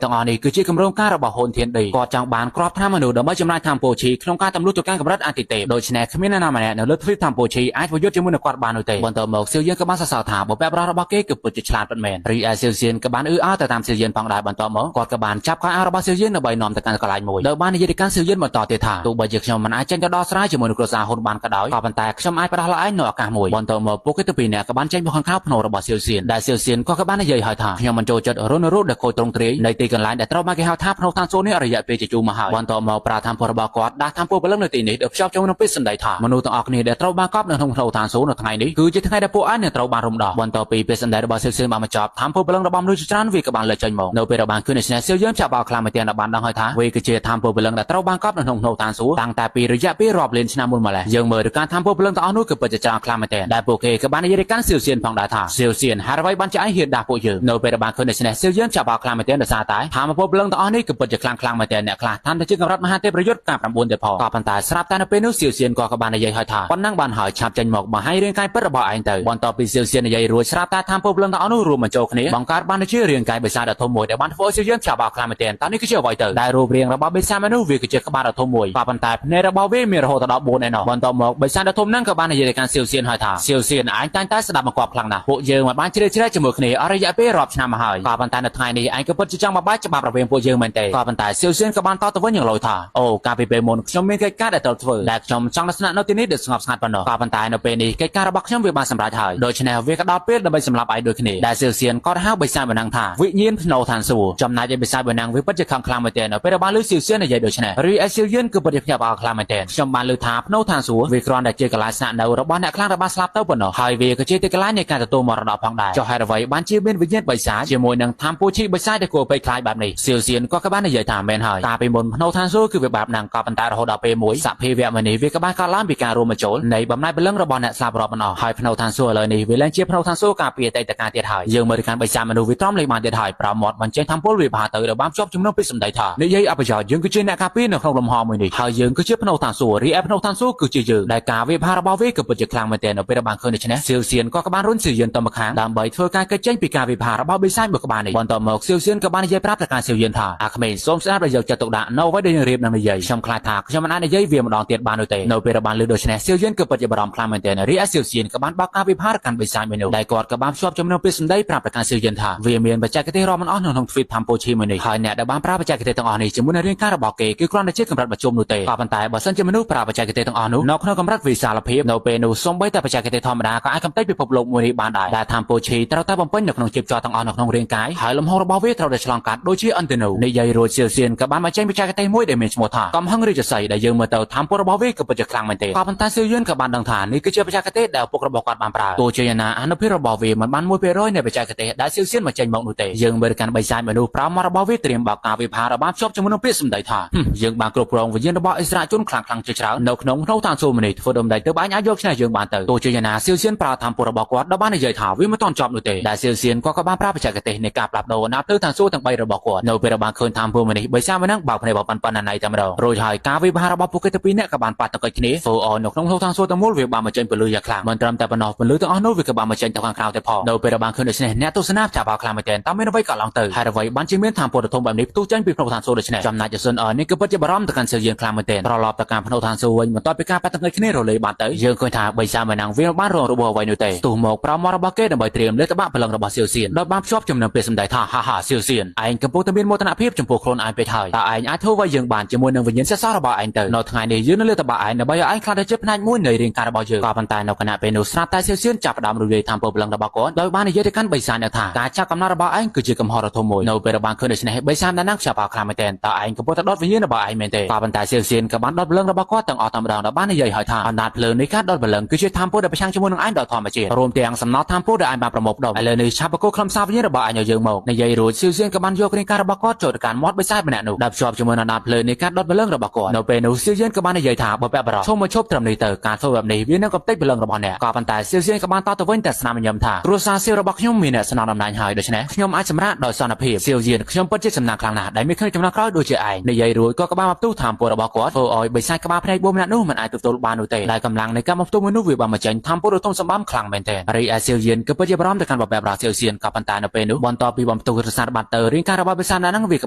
ទាំងអស់នេះគឺជាគម្រោងការរបស់ហ៊ុនធានឌីគាត់ចង់បានក្របថ្នាំមនុស្សដើម្បីចម្លែកធម្មពោឈីក្នុងការទម្លុះទៅកាន់កម្រិតអតិទេដូច្នេះគ្មានអ្នកណាម្នាក់នៅលើទ្វីបធម្មពោឈីអាចប្រយុទ្ធជាមួយនឹងគាត់បាននោះទេបន្តមកសៀវយៀនក៏បានសរសើរថាបពែបរោះរបស់គេគឺពិតជាឆ្លាតពិតមែនរីឯសៀវសៀនក៏បានអ៊ឺអើទៅតាមសៀវយៀនផងដែរបន្តមកគាត់ក៏បានចាប់ខោអាវរបស់សៀវយៀនដើម្បីនាំទៅកាន់កន្លែងមួយដោយបាននិយាយទៅកាន់សៀវយៀនបន្តទៀតថាទោះបីជាខ្ញុំមិនអាចចេញទៅដោះស្រាយជាមួយនឹងគ្រួសារហ៊ុនបានក៏ដោយក៏ប៉ុន្តែខ្ញុំអាចផ្ដោះល្អឯងនៅឱកាសមួយបន្តមកពួកគេទៅពីរនាក់ក៏បានចេញមកខាងក្រៅភ្នូរបស់សៀវសៀនដែលសៀវសៀនក៏បាននិយាយឲ្យថាខ្ញុំមិនចូលចិត្តរុនរូតដែលខូចត្រង់ទ្រាយនៃទីកន្លែងដែលត្រូវបានគេហៅថាភ្នូឋានសួគ៌នេះរយៈពេលជាយូរមកហើយបន្តមកប្រាធម្មពលរបស់គាត់ដាស់ធម្មពលព្រលឹងនៅទីនេះដោយភ្ជាប់ចូលនឹងពាក្យសម្ដីថាមនុស្សទាំងអស់គ្នាដែលត្រូវបានកប់នៅក្នុងភ្នូឋានសួគ៌នៅថ្ងៃនេះគឺជាថ្ងៃដែលពួកឯងនឹងត្រូវបានរំដោះបន្ទាប់ពីពាក្យសម្ដីរបស់សៀវសៀនបានបញ្ចប់ធម្មពលព្រលឹងរបស់មនុស្សជាច្រើនវាក៏បានលើកចេញមកនៅពេលដែលបានឃើញដូច្នេះសៀវយៀនចាប់បោខ្លាំងមែនទែនដែលបានដឹងហើយថាវាគឺជាធម្មពលព្រលឹងដែលត្រូវបានកប់នៅក្នុងភ្នូឋានសួគ៌តាំងតែពីរយៈពេលរាប់លានឆ្នាំមុនមកលេះយើងមើលទៅការធម្មពលព្រលឹងទាំងអស់នោះគឺពិតជាច្រើនខ្លាំងមែនទែនដែលពួកគេក៏បាននិយាយទៅកាន់សៀវសៀនផងដែរថាសៀវសៀនហេតុអ្វីបានជាឯងហ៊ានដាស់ពួកយើងនៅពេលដែលបានឃើញដូច្នេះសៀវយៀនចាប់បោខ្លាំងមែនទែនដោយសារតែធម្មពលព្រលឹងទាំងអស់នេះគឺពិតជាខ្លាំងខ្លាំងមែនទែនអ្នកខ្លះថាតែជាកម្រិតមហាទេពប្រយុទ្ធការ9ទៀតផងក៏ប៉ុន្តែស្រាប់តែនៅពេលនោះសៀវសៀនក៏បាននិយាយឲ្យថាប៉ុណ្ណឹងបានហើយឆាប់ចេញមកបង្ហាញរាងកាយពិតរបស់ឯងទៅបន្ទាប់ពីសៀវសៀននិយាយរួចស្រាប់តែធម្មពលព្រលឹងទាំងអស់នោះរួមបញ្ចូលគ្នាបង្កើតបានជារាងកាយបិសាចដ៏ធំមួយដែលបានធ្វើឲ្យសៀវយៀនឆាប់បោខ្លាំងមែនទែនតើនេះគឺជាអ្វីទៅដែលរូបរាងរបស់បិសាចនោះវាគឺជាក្បាលដ៏ធំមួយក៏ប៉ុន្តែភ្នែករបស់វាមានរហូតដល់4ឯណោះបន្ទាប់មកបិសាចដ៏ធំហ្នឹងក៏បាននិយាយទៅកាន់សៀវសៀនហើយថាសៀវសៀនឯងតែងតែស្ដាប់បង្គាប់ខ្លាំងណាស់ពួកយើងមិនបានជ្រៀតជ្រែកជាមួយគ្នាអស់រយៈពេលរាប់ឆ្នាំមកហើយក៏ប៉ុន្តែនៅថ្ងៃនេះឯងក៏ពិតជាចង់បំបែកច្បាប់រវាងពួកយើងមែនទេក៏ប៉ុន្តែសៀវសៀនក៏បានតបទៅវិញយ៉ាងឡូយថាអូកាលពីពេលមុនខ្ញុំមានកិច្ចការដែលត្រូវធ្វើដែលខ្ញុំចង់ទៅស្នាក់នៅទីនេះដោយស្ងប់ស្ងាត់ប៉ុណ្ណោះក៏ប៉ុន្តែនៅពេលនេះកិច្ចការរបស់ខ្ញុំវាបានសម្រេចហើយដូច្នេះវាក៏ដល់ពេលដើម្បីសម្លាប់ឯងដូចគ្នាដែលសៀវសៀនក៏ហៅបិសាចបណ្ដឹងថាវិញ្ញាណភ្នូឋានសួគ៌ចំណែកឯបិសាចបណ្ដឹងវាពិតជាខឹងខ្លាំងមែនទែននៅពេលដែលបានលឺសៀវសៀននិយាយដូច្នេះរីឯសៀវយៀនគឺពិតជាភ្ញាក់ផ្អើលខ្លាំងមែនទែនខ្ញុំបានលឺថាភ្នូឋានសួគ៌វាគ្រាន់តែជាកន្លែងស្នាក់នៅរបស់អ្នកខ្លាំងដែលបានស្លាប់ទៅប៉ុណ្ណោះហើយវាក៏ជាទីកន្លែងនៃការទទួល ទួលមរតកផងដែរចុះហេតុអ្វីបានជាមានវិញ្ញាណបិសាចជាមួយនឹងថាមពូឈីបិសាចដែលគួរឲ្យភ័យខ្លាចបែបនេះសៀវសៀនក៏ក៏បាននិយាយថាមែនហើយកាលពីមុនភ្នូឋានសួគ៌គឺវាបាបណាស់ក៏ប៉ុន្តែរហូតដល់ពេលមួយសភាវៈមួយនេះវាក៏បានកើតឡើងពីការរួមបញ្ចូលនៃបំណែកព្រលឹងរបស់អ្នកស្លាប់រាប់មិនអស់ហើយភ្នូឋានសួគ៌ឥឡូវនេះវាលែងជាភ្នូឋានសួគ៌ការពារអតីតកាលទៀតហើយយើងមើលទៅកាន់បិសាចមនុស្សវាទ្រាំលេងបានទៀតហើយប្រមាត់បញ្ចេញថាមពលវាផាទៅដែលបានភ្ជាប់ជំនួសពីសម្ដីថានិយាយអបយោយើងគឺជាអ្នកការពារនៅក្នុងលំហមួយនេះហើយយើងគឺជាភ្នូឋានសួគ៌រីឯភ្នូឋានសួគ៌គឺជាយើងដែលការវាផារបស់វាគឺពិតជាខ្លាំងមែនទែននៅពេលដែលបានឃើញដូច្នេះសៀវសៀនក៏ក៏បានរុញសៀវយិនទៅម្ខាងដើម្បីធ្វើការកិច្ចចេញពីការវិភារបស់បិសាចមួយក្បាលនេះបន្ទាប់មកសៀវសៀនក៏បាននិយាយប្រាប់ទៅកាន់សៀវយិនថាអាក្មេងសូមស្ដាប់ដោយយកចិត្តទុកដាក់នៅអ្វីដែលយើងរៀបនឹងនិយាយខ្ញុំខ្លាចថាខ្ញុំមិនអាចនិយាយវាម្ដងទៀតបាននោះទេនៅពេលដែលបានលើដូច្នេះសៀវយិនគឺពិតជាបារម្ភខ្លាំងមែនទែនរីឯសៀវសៀនក៏បានបើកការវិភាកាន់បិសាចមួយនោះដែលគាត់ក៏បានភ្ជាប់ចំណងពីសម្ដីប្រាប់ទៅកាន់សៀវយិនថាវាមានបច្ចេកទេសរាប់មិនអស់នៅក្នុងទ្វីបផាំពូឈីមួយនេះហើយអ្នកដែលបានប្រើបច្ចេកទេសទាំងអស់នេះជាមួយនឹងរាងកាយរបស់គេគឺគ្រាន់តែជាកម្រិតមធ្យមនោះទេក៏ប៉ុន្តែបើសិនជាមនុស្សប្រើបច្ចេកទេសទាំងអស់នោះនៅក្នុងកម្រិតវិសាលភាពនៅពេលនោះសូម្បីតែបច្ចេកទេសធម្មតាក៏អាចកម្ទេចពិភពលោកមួយនេះបានដែរដែលថាមពូឈីត្រូវតែបំពេញនៅក្នុងជីពចរទាំងអស់នៅក្នុងរាងកាយហើយលំហូររបស់វាត្រូវតែឆ្លងកាត់ដូចជាអន្តនូនិយាយរួចសៀវសៀនក៏បានបញ្ចេញបច្ចេកទេសមួយដែលមានឈ្មោះថាកំហឹងរាជសីដែលយើងមើលទៅថាមពលរបស់វាក៏ពិតជាខ្លាំងមែនទេក៏ប៉ុន្តែសៀវយឿនក៏បានដឹងថានេះគឺជាបច្ចេកទេសដែលឪពុករបស់គាត់បានប្រើទោះជាយ៉ាងណាអានុភាពរបស់វាមិនបាន1%នៃបច្ចេកទេសដែលសៀវសៀនបញ្ចេញមកនោះទេយើងមើលកាន់បិសាចមនុស្សប្រោមរបស់វាត្រៀមបើកការវិភារបស់ភ្ជាប់ជាមួយនឹងពាក្យសម្ដីថាយើងបានគ្រប់គ្រងវិញ្ញាណរបស់អិសរាជជនខ្លាំងៗជាច្រើននៅក្នុងក្នុងឋានសួគ៌នេះធ្វើដំណេកទៅបាញ់អាចយកឈ្នះយើងបានទៅទោះជាយ៉ាងណាសៀវសៀនប្រើធម្មពលរបស់គាត់ដល់បាននិយាយថាវាមិនទាន់ចប់នោះទេដែលសៀវសៀនគាត់ក៏បានប្រើបច្ចេកទេសនៃការផ្លាស់ប្ដូរណាភ្លើឋានសួគ៌ទាំង3របស់គាត់នៅពេលដែលបានឃើញធម្មពលនេះបិសាចម្នាក់បើកភ្នែកប៉ុណ្ណាណៃតែម្ដងរួចហើយការវិបារបស់ពួកគេទាំងពីរនាក់ក៏បានប៉ះទង្គិចគ្នាធ្វើឲ្យនៅក្នុងឋានសួគ៌ទាំងមូលវាបានបញ្ចេញពន្លឺយ៉ាងខ្លាំងមិនត្រឹមតែប៉ុណ្ណោះពន្លឺទាំងអស់នោះវាក៏បានបញ្ចេញទៅខាងក្រៅទៅផងនៅពេលដែលបានឃើញដូច្នេះអ្នកទស្សនាចាប់អាខ្លាំងមែនទែនតើមានអ្វីក៏ឡើងទៅហើយអ្វីបានជាមានធម្មពលធំបែបនេះផ្ទុះចេញពីភ្នំឋានសួគ៌ដូច្នេះចំណែកជសុនអនេះគឺពិតជាបារម្ភទៅកាន់សៀវយឿនខ្លាំងមែនទែនត្រឡប់ទៅកាន់ភ្នំឋានសួគ៌វិញបន្ទាប់ពីការប៉ះទង្គិចគ្នារលាយបានទៅយើងឃើញថាបិសាចម្នាក់វាបានរងរបួសអ្វីនោះទេស្ទុះមកប្រមាត់របស់គេដើម្បីត្រៀមលើតបាក់ព្រលឹងរបស់សៀវសៀនដោយបានភ្ជាប់ចំណងពាក្យសម្ដីថាហាហាសៀវសៀនឯងកំពុងតែមានមោទនភាពចំពោះខ្លួនឯងពេកហើយតើឯងអាចធ្វើអ្វីយើងបានជាមួយនឹងវិញ្ញាណសេះសោះរបស់ឯងទៅនៅថ្ងៃនេះយើងនឹងលើតបាក់ឯងដើម្បីឲ្យឯងខ្លាចទៅជាផ្នែកមួយនៃរាងកាយរបស់យើងក៏ប៉ុន្តែនៅខណៈពេលនោះស្រាប់តែសៀវសៀនចាប់ផ្ដើមរំលាយធម្មពលព្រលឹងរបស់គាត់ដោយបាននិយាយទៅកាន់បិសាចថាការចាប់កំណត់របស់ឯងគឺជាកំហុសដ៏ធំមួយនៅពេលដែលបានឃើញដូច្នេះបិសាចណាស់ខ្ជាប់ខ្លាំងមែនទែនតើឯងកំពុងតែដុតវិញ្ញាណរបស់ឯងមែនទេក៏ប៉ុន្តែសៀវសៀនក៏បានដុតព្រលឹងរបស់គាត់ទាំងអស់តែម្ដងដែលបាននិយាយឲ្យថាអំណាចភ្លើងនៃការដុតព្រលឹងគឺជាធម្មពលដែលប្រឆាំងជាមួយនឹងឯងដ៏ធម្មជាតិរួមទាំងសំណល់ធម្មពលដែលឯងបានប្រមូលផ្ដុំឥឡូវនេះឆាប់បកគោខ្លឹមសារវិញ្ញាណរបស់ឯងឲ្យយើងមកនិយាយរួចសៀវសៀនក៏បានយករាងកាយរបស់គាត់ចូលទៅកាន់មាត់បិសាចម្នាក់នោះដែលភ្ជាប់ជាមួយនឹងអំណាចភ្លើងនៃការដុតព្រលឹងរបស់គាត់នៅពេលនោះសៀវសៀនក៏បាននិយាយថាបើពាក់បារម្ភឈប់មកឈប់ត្រឹមនេះទៅការធ្វើបែបនេះវានឹងកំទេចព្រលឹងរបស់អ្នកក៏ប៉ុន្តែសៀវសៀនក៏បានតទៅវិញតែស្នាមញញឹមថាគ្រួសារសៀវរបស់ខ្ញុំមានអ្នកស្នងតំណែងហើយដូច្នេះខ្ញុំអាចសម្រាកដោយសន្តិភាពសៀវយៀនខ្ញុំពិតជាសំណាងខ្លាំងណាស់ដែលមានគ្នាចំណងក្រោយដូចជាឯងនិយាយរួចក៏ក្បាលមកផ្ទុះធម្មពលរបស់គាត់ធ្វើឲ្យបិសាចក្បាលភ្នែកបួម្នាក់នោះមិនអាចទទួលបាននោះទេដែលកម្លាំងនៃការមកផ្ទុះមនុស្សវាបានបញ្ចេញធម្មពលដ៏ធំសម្បំខ្លាំងមែនទែនរីឯសៀវយៀនគឺពិតជាបារម្ភទៅកាន់បបែបរបស់សៀវសៀនក៏ប៉ុន្តែនៅពេលនោះបន្ទាប់ពីបំផ្ទុះរសាត់បាត់ទៅរាងកាយរបស់បិសាចហ្នឹងវាក៏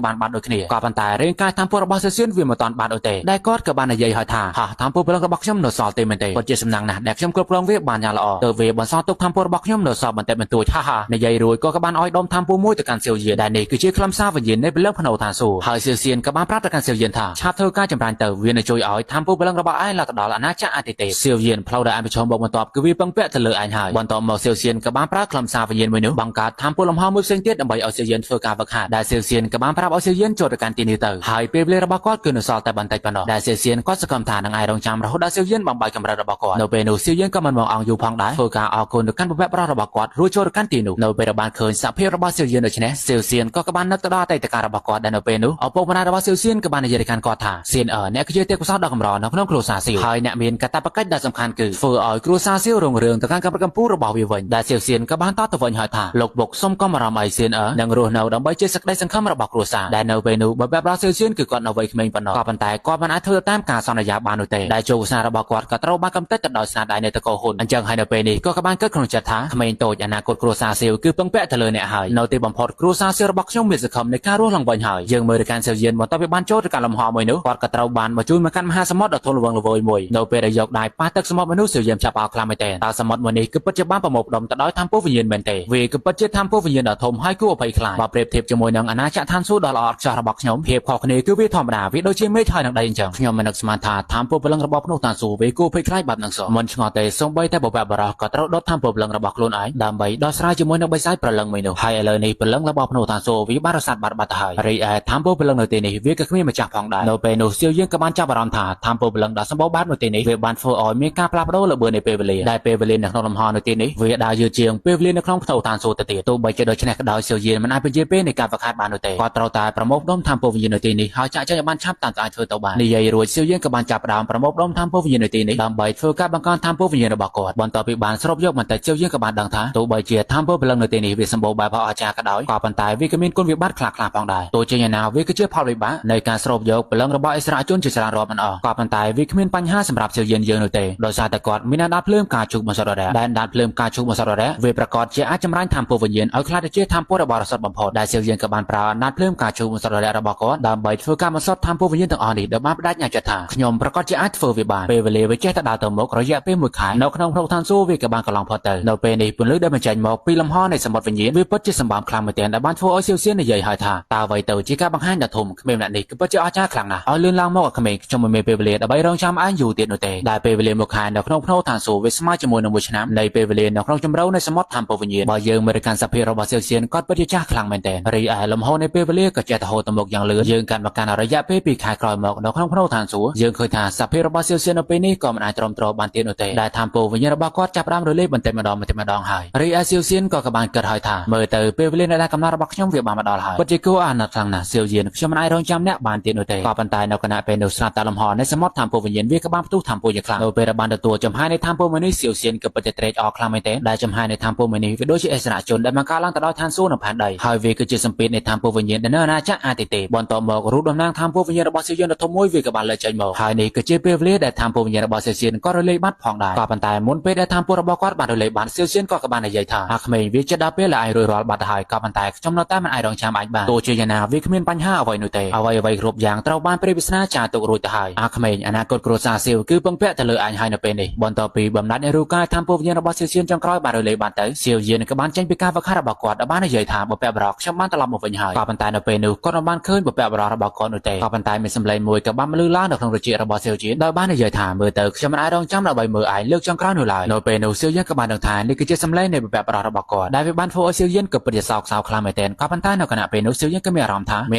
បានបាត់ដូចគ្នាក៏ប៉ុន្តែរាងកាយធម្មពលរបស់សៀវសៀនវាមិនទាន់បាត់ដូចទេដែលគាត់ក៏បាននិយាយឲ្យថាហាធម្មពលព្រលឹងរបស់ខ្ញុំនៅសល់ទេមែនទេពិតជាសំណាងណាស់ដែលខ្ញុំគ្រប់គ្រងវាបានយ៉ាងល្អទៅវាបន្សល់ទុកធម្មពលរបស់ខ្ញុំនៅសល់បន្តិចបន្តួចហាហានិយាយរួចក៏ក៏បានឲ្យដុំធម្មពលមួយទៅកាន់សៀវយៀនដែលនេះគឺជាខ្លឹមសារវិញ្ញាណនៃព្រលឹងភ្នូឋានសួគ៌ហើយសៀវសៀនក៏បានប្រាប់ទៅកាន់សៀវយៀនថាឆាប់ធ្វើការចម្រាញ់ទៅវានឹងជួយឲ្យធម្មពលព្រលឹងរបស់ឯងឡើងទៅដល់អាណាចក្រអតិទេសៀវយៀនផ្លូវដែលឯងប្រឈមមុខបន្ទាប់គឺវាពឹងពាក់ទៅលើឯងហើយបន្ទាប់មកសៀវសៀនក៏បានប្រើខ្លឹមសារវិញ្ញាណមួយនោះបង្កើតធម្មពលលំហមួយផ្សេងទៀតដើម្បីឲ្យសៀវយៀនធ្វើការវឹកហាត់ដែលសៀវសៀនក៏បានប្រាប់ឲ្យសៀវយៀនចូលទៅកាន់ទីនេះទៅហើយពេលវេលារបស់គាត់គឺនៅសល់តែបន្តិចប៉ុណ្ណោះដែលសៀវសៀនគាត់សង្ឃឹមថានឹងអាចរងចាំរហូតដល់សៀវយៀនបំបីកម្រិតរបស់គាត់នៅពេលនោះសៀវយៀនក៏មិនមកអង្គយូរផងដែរធ្វើការអរគុណទៅកាន់បបប្រុសរបស់គាត់រួចចូលទៅកាន់ទីនោះនៅពេលដែលបានឃើញសភាពរបស់សៀវយៀនដូច្នេះសៀវសៀនក៏បាននឹកទៅដល់អតីតកាលរបស់គាត់ដែលនៅពេលនោះឪពុកម្ដាយរបស់សៀវសៀនក៏បាននិយាយទៅកាន់គាត់ថាសៀនអើអ្នកគឺជាទេពកោសល្យដ៏កម្រនៅក្នុងគ្រួសារសៀវហើយអ្នកមានកាតព្វកិច្ចដ៏សំខាន់គឺធ្វើឲ្យគ្រួសារសៀវរុងរឿងទៅកាន់កម្រិតកម្ពស់របស់វាវិញដែលសៀវសៀនក៏បានតបទៅវិញហើយថាលោកបុកសុំកុំបារម្ភអីសៀនអើនឹងរស់នៅដើម្បីជាសក្តីសង្ឃឹមរបស់គ្រួសារដែលនៅពេលនោះបើបែបរបស់សៀវសៀនគឺគាត់នៅវ័យក្មេងប៉ុណ្ណោះក៏ប៉ុន្តែគាត់មិនអាចធ្វើតាមការសន្យាបាននោះទេដែលជោគវាសនារបស់គាត់ក៏ត្រូវបានកំទេចទៅដោយស្នាដៃនៃតកោហ៊ុនអញ្ចឹងហើយនៅពេលនេះក៏បានគិតក្នុងចិត្តថាក្មេងតូចអនាគតគ្រួសារសៀវគឺពឹងពាក់ទៅលើអ្នកហើយនៅទីបំផុតគ្រួសារសៀវរបស់ខ្ញុំមានសង្ឃឹមនៃការរស់ឡើងវិញហើយយើងមើលទៅកាន់សៀវយៀនបន្ទាប់ពីបានចូលទៅកាន់លំហមួយនោះគាត់ក៏ត្រូវបានមកជួយមកកាន់មហាសមុទ្រដ៏ធំល្វឹងល្វើយមួយនៅពេលដែលយកដៃប៉ះទឹកសមុទ្រមនុស្សសៀវយៀនចាប់អោខ្លាំងមែនទែនតើសមុទ្រមួយនេះគឺពិតជាបានប្រមូលផ្ដុំទៅដោយធម្មពលវិញ្ញាណមែនទេវាគឺពិតជាធម្មពលវិញ្ញាណដ៏ធំហើយគួរអភ័យខ្លាចបើប្រៀបធៀបជាមួយនឹងអាណាចក្រឋានសួគ៌ដ៏ល្អឥតខ្ចោះរបស់ខ្ញុំភាពខុសគ្នាគឺវាធម្មតាវាដូចជាមេឃហើយនឹងដីអញ្ចឹងខ្ញុំមិននឹកស្មានថាធម្មពលព្រលឹងរបស់ភ្នោះឋានសួគ៌វាគួរភ័យខ្លាចបែបហ្នឹងសោះមិនឆ្ងល់ទេសូម្បីតែបបបរោះក៏ត្រូវដុតធម្មពលព្រលឹងរបស់ខ្លួនឯងដើម្បីដោះស្រាយជាមួយនឹងបិសាចព្រលឹងមួយនោះហើយឥឡូវនេះព្រលឹងរបស់ភ្នោះឋានសួគ៌វាបានរសាត់បាត់បាត់ទៅហើយរីឯធម្មពលព្រលឹងនៅទីនេះវាក៏គ្មានម្ចាស់ផងដែរនៅពេលនោះសៀវយើងក៏បានចាប់អារម្មណ៍ថាធម្មពលព្រលឹងដ៏សម្បូរបែបនៅទីនេះវាបានធ្វើឲ្យមានការផ្លាស់ប្ដូរល្បឿននៃពេលវេលាដែលពេលវេលានៅក្នុងលំហនៅទីនេះវា ដើរយឺតជាងពេលវេលានៅក្នុងផ្ទៅឋានសួគ៌ទៅទៀតទោះបីជាដូច្នេះក៏ដោយសៀវយានមិនអាចពន្យាពេលនៃការវឹកហាត់បាននោះទេគាត់ត្រូវតែប្រមូលផ្ដុំធម៌ពលវិញ្ញាណនៅទីនេះហើយចាក់ចែងឲ្យបានឆាប់តាមតែអាចធ្វើទៅបាននិយាយរួចសៀវយានក៏បានចាប់ផ្ដើមប្រមូលផ្ដុំធម៌ពលវិញ្ញាណនៅទីនេះដើម្បីធ្វើការបង្កើនធម៌ពលវិញ្ញាណរបស់គាត់បន្ទាប់ពីបានស្រូបយកបន្តិចសៀវយានក៏បានដឹងថាទោះបីជាធម៌ពលព្រលឹងនៅទីនេះវាសម្បូរបែបអស្ចារ្យក៏ដោយក៏ប៉ុន្តែវាក៏មានគុណវិបត្តិខ្លះៗផងដែរទោះជាយ៉ាងណាវាគឺជាផលវិបាកនៃការស្រូបយកព្រលឹងរបស់អិសរាជជនជាច្រើនរាប់មិនអស់ក៏ប៉ុន្តែវាគ្មានបញ្ហាសម្រាប់សៀវយានយើងនោះទេដោយសារតែគាត់មានអណ្ដាតភ្លើងការជុកបន្សុទ្ធរៈដែលអណ្ដាតភ្លើងការជុកបន្សុទ្ធរៈវាប្រកាសជាអាចចម្រាញ់ធម៌ពលវិញ្ញាណឲ្យក្លាយទៅជាធម៌ពលរបស់រសុទ្ធបំផុតដែលសៀវយានក៏បានប្រើអណ្ដាតភ្លើងការជុកបន្សុទ្ធរៈរបស់គាត់ដើម្បីធ្វើការបន្សុទ្ធធម៌ពលវិញ្ញាណទាំងអស់នេះដោយបានបដិញ្ញាចិត្តថាខ្ញុំប្រកាសជាអាចធ្វើវាបានពេលវេលាវាចេះតែដើរទៅមុខរយៈពេល1ខែនៅក្នុងផ្លូវឋានសួគ៌វាក៏បានកន្លងផុតទៅនៅពេលនេះពន្លឺដែលបញ្ចេញមកពីលំហនៃសមុទ្រវិញ្ញាណវាពិតជាសម្បើមខ្លាំងមែនទែនដែលបានធ្វើឲ្យសៀវសៀននិយាយហើយថាតើអ្វីទៅជាការបង្ហាញដ៏ធំក្មេងម្នាក់នេះគឺពិតជាអស្ចារ្យខ្លាំងណាស់ឲ្យលឿនឡើងមកឲ្យក្មេងខ្ញុំមិនមានពេលវេលាដើម្បីរងចាំឯងយូរទៀតនោះទេដែលពេលវេលាមួយខែនៅក្នុងផ្នូរឋានសួគ៌វាស្មើជាមួយនឹងមួយឆ្នាំនៃពេលវេលានៅក្នុងជម្រៅនៃសមុទ្រធម្មវិញ្ញាណបើយើងមើលកាន់សភាពរបស់សៀវសៀនគាត់ពិតជាចាស់ខ្លាំងមែនទែនរីឯលំហនៃពេលវេលាក៏ចេះតែហូរទៅមុខយ៉ាងលឿនយើងកាន់មកកាន់រយៈពេល2ខែក្រោយមកនៅក្នុងផ្នូរឋានសួគ៌យើងឃើញថាសភាពរបស់សៀវសៀននៅពេលនេះក៏មិនអាចទ្រាំទ្របានទៀតនោះទេដែលធម្មវិញ្ញាណរបស់គាត់ចាប់ផ្ដើមរលាយបន្តិចម្ដងបន្តិចម្ដងហើយរីឯសៀវសៀនក៏បានគិតហើយថាមើលទៅពេលវេលានៅដែលកំណត់របស់ខ្ញុំវាបានមកដល់ហើយពិតជាគួរអាណិតខ្លាំងណាស់សៀវយានខ្ញុំមិនអាចរងចាំអ្នកបានទៀតនោះទេក៏ប៉ុន្តែនៅខណៈពេលនោះស្រាប់តែលំហនៃសមុទ្រធម្មវិញ្ញាណវាក៏បានផ្ទុះធម្មយ៉ាងខ្លាំងនៅពេលដែលបានទទួលចំហាយនៃធម្មមួយនេះសៀវសៀនក៏ពិតជាត្រេកអរខ្លាំងមែនទែនដែលចំហាយនៃធម្មមួយនេះវាដូចជាអិសរាជជនដែលបានកើតឡើងទៅដោយឋានសួគ៌នៅផែនដីហើយវាគឺជាសម្ពាធនៃធម្មវិញ្ញាណដែលនៅអាណាចក្រអាទិទេពបន្ទាប់មករូបតំណាងធម្មវិញ្ញាណរបស់សៀវយានដ៏ធំមួយវាក៏បានលើកចេញមកហើយនេះគឺជាពេលវេលាដែលធម្មវិញ្ញាណរបស់សៀវសៀនក៏រលាយបាត់ផងដែរក៏ប៉ុន្តែមុនពេលដែលធម្មរបស់គាត់បានរលាយបាត់សៀវសៀនក៏បាននិយាយថាអាក្មេងវាជិតដល់ពេលដែលឯងរួចរាល់បាត់ទៅហើយក៏ប៉ុន្តែខ្ញុំនៅតែមិនអាចរងចាំអាចបានទោះជាយ៉ាងណាវាគ្មានបញ្ហាអ្វីនោះទេអ្វីៗគ្រប់យ៉ាងត្រូវបានព្រះវាសនាចារទុករួចទៅហើយអាក្មេងអនាគតគ្រួសារសៀវគឺពឹងពាក់ទៅលើអញហើយនៅពេលនេះបន្ទាប់ពីបំណាច់នៃរូបកាយធម្មវិញ្ញាណរបស់សៀវសៀនចុងក្រោយបានរលាយបានទៅសៀវយានក៏បានចេញពីការវឹកហាត់របស់គាត់ដែលបាននិយាយថាបុព្វបុរសខ្ញុំបានត្រឡប់មកវិញហើយក៏ប៉ុន្តែនៅពេលនោះគាត់មិនបានឃើញបុព្វបុរសរបស់គាត់នោះទេក៏ប៉ុន្តែមានសម្លេងមួយក៏បានឮឡើងនៅក្នុងត្រចៀករបស់សៀវយានដោយបាននិយាយថាមើលទៅខ្ញុំមិនអាចរងចាំដើម្បីមើលឯងលើកចុងក្រោយនោះឡើយនៅពេលនោះសៀវយានក៏បានដឹងថានេះគឺជាសម្លេងនៃបុព្វបុរសរបស់គាត់ដែលវាបានធ្វើឲ្យសៀវយានក៏ពិតជាសោកសៅខ្លាំងមែនទែនក៏ប៉ុន្តែនៅខណៈពេលនោះសៀវយានក៏មានអារម្មណ៍ថាមា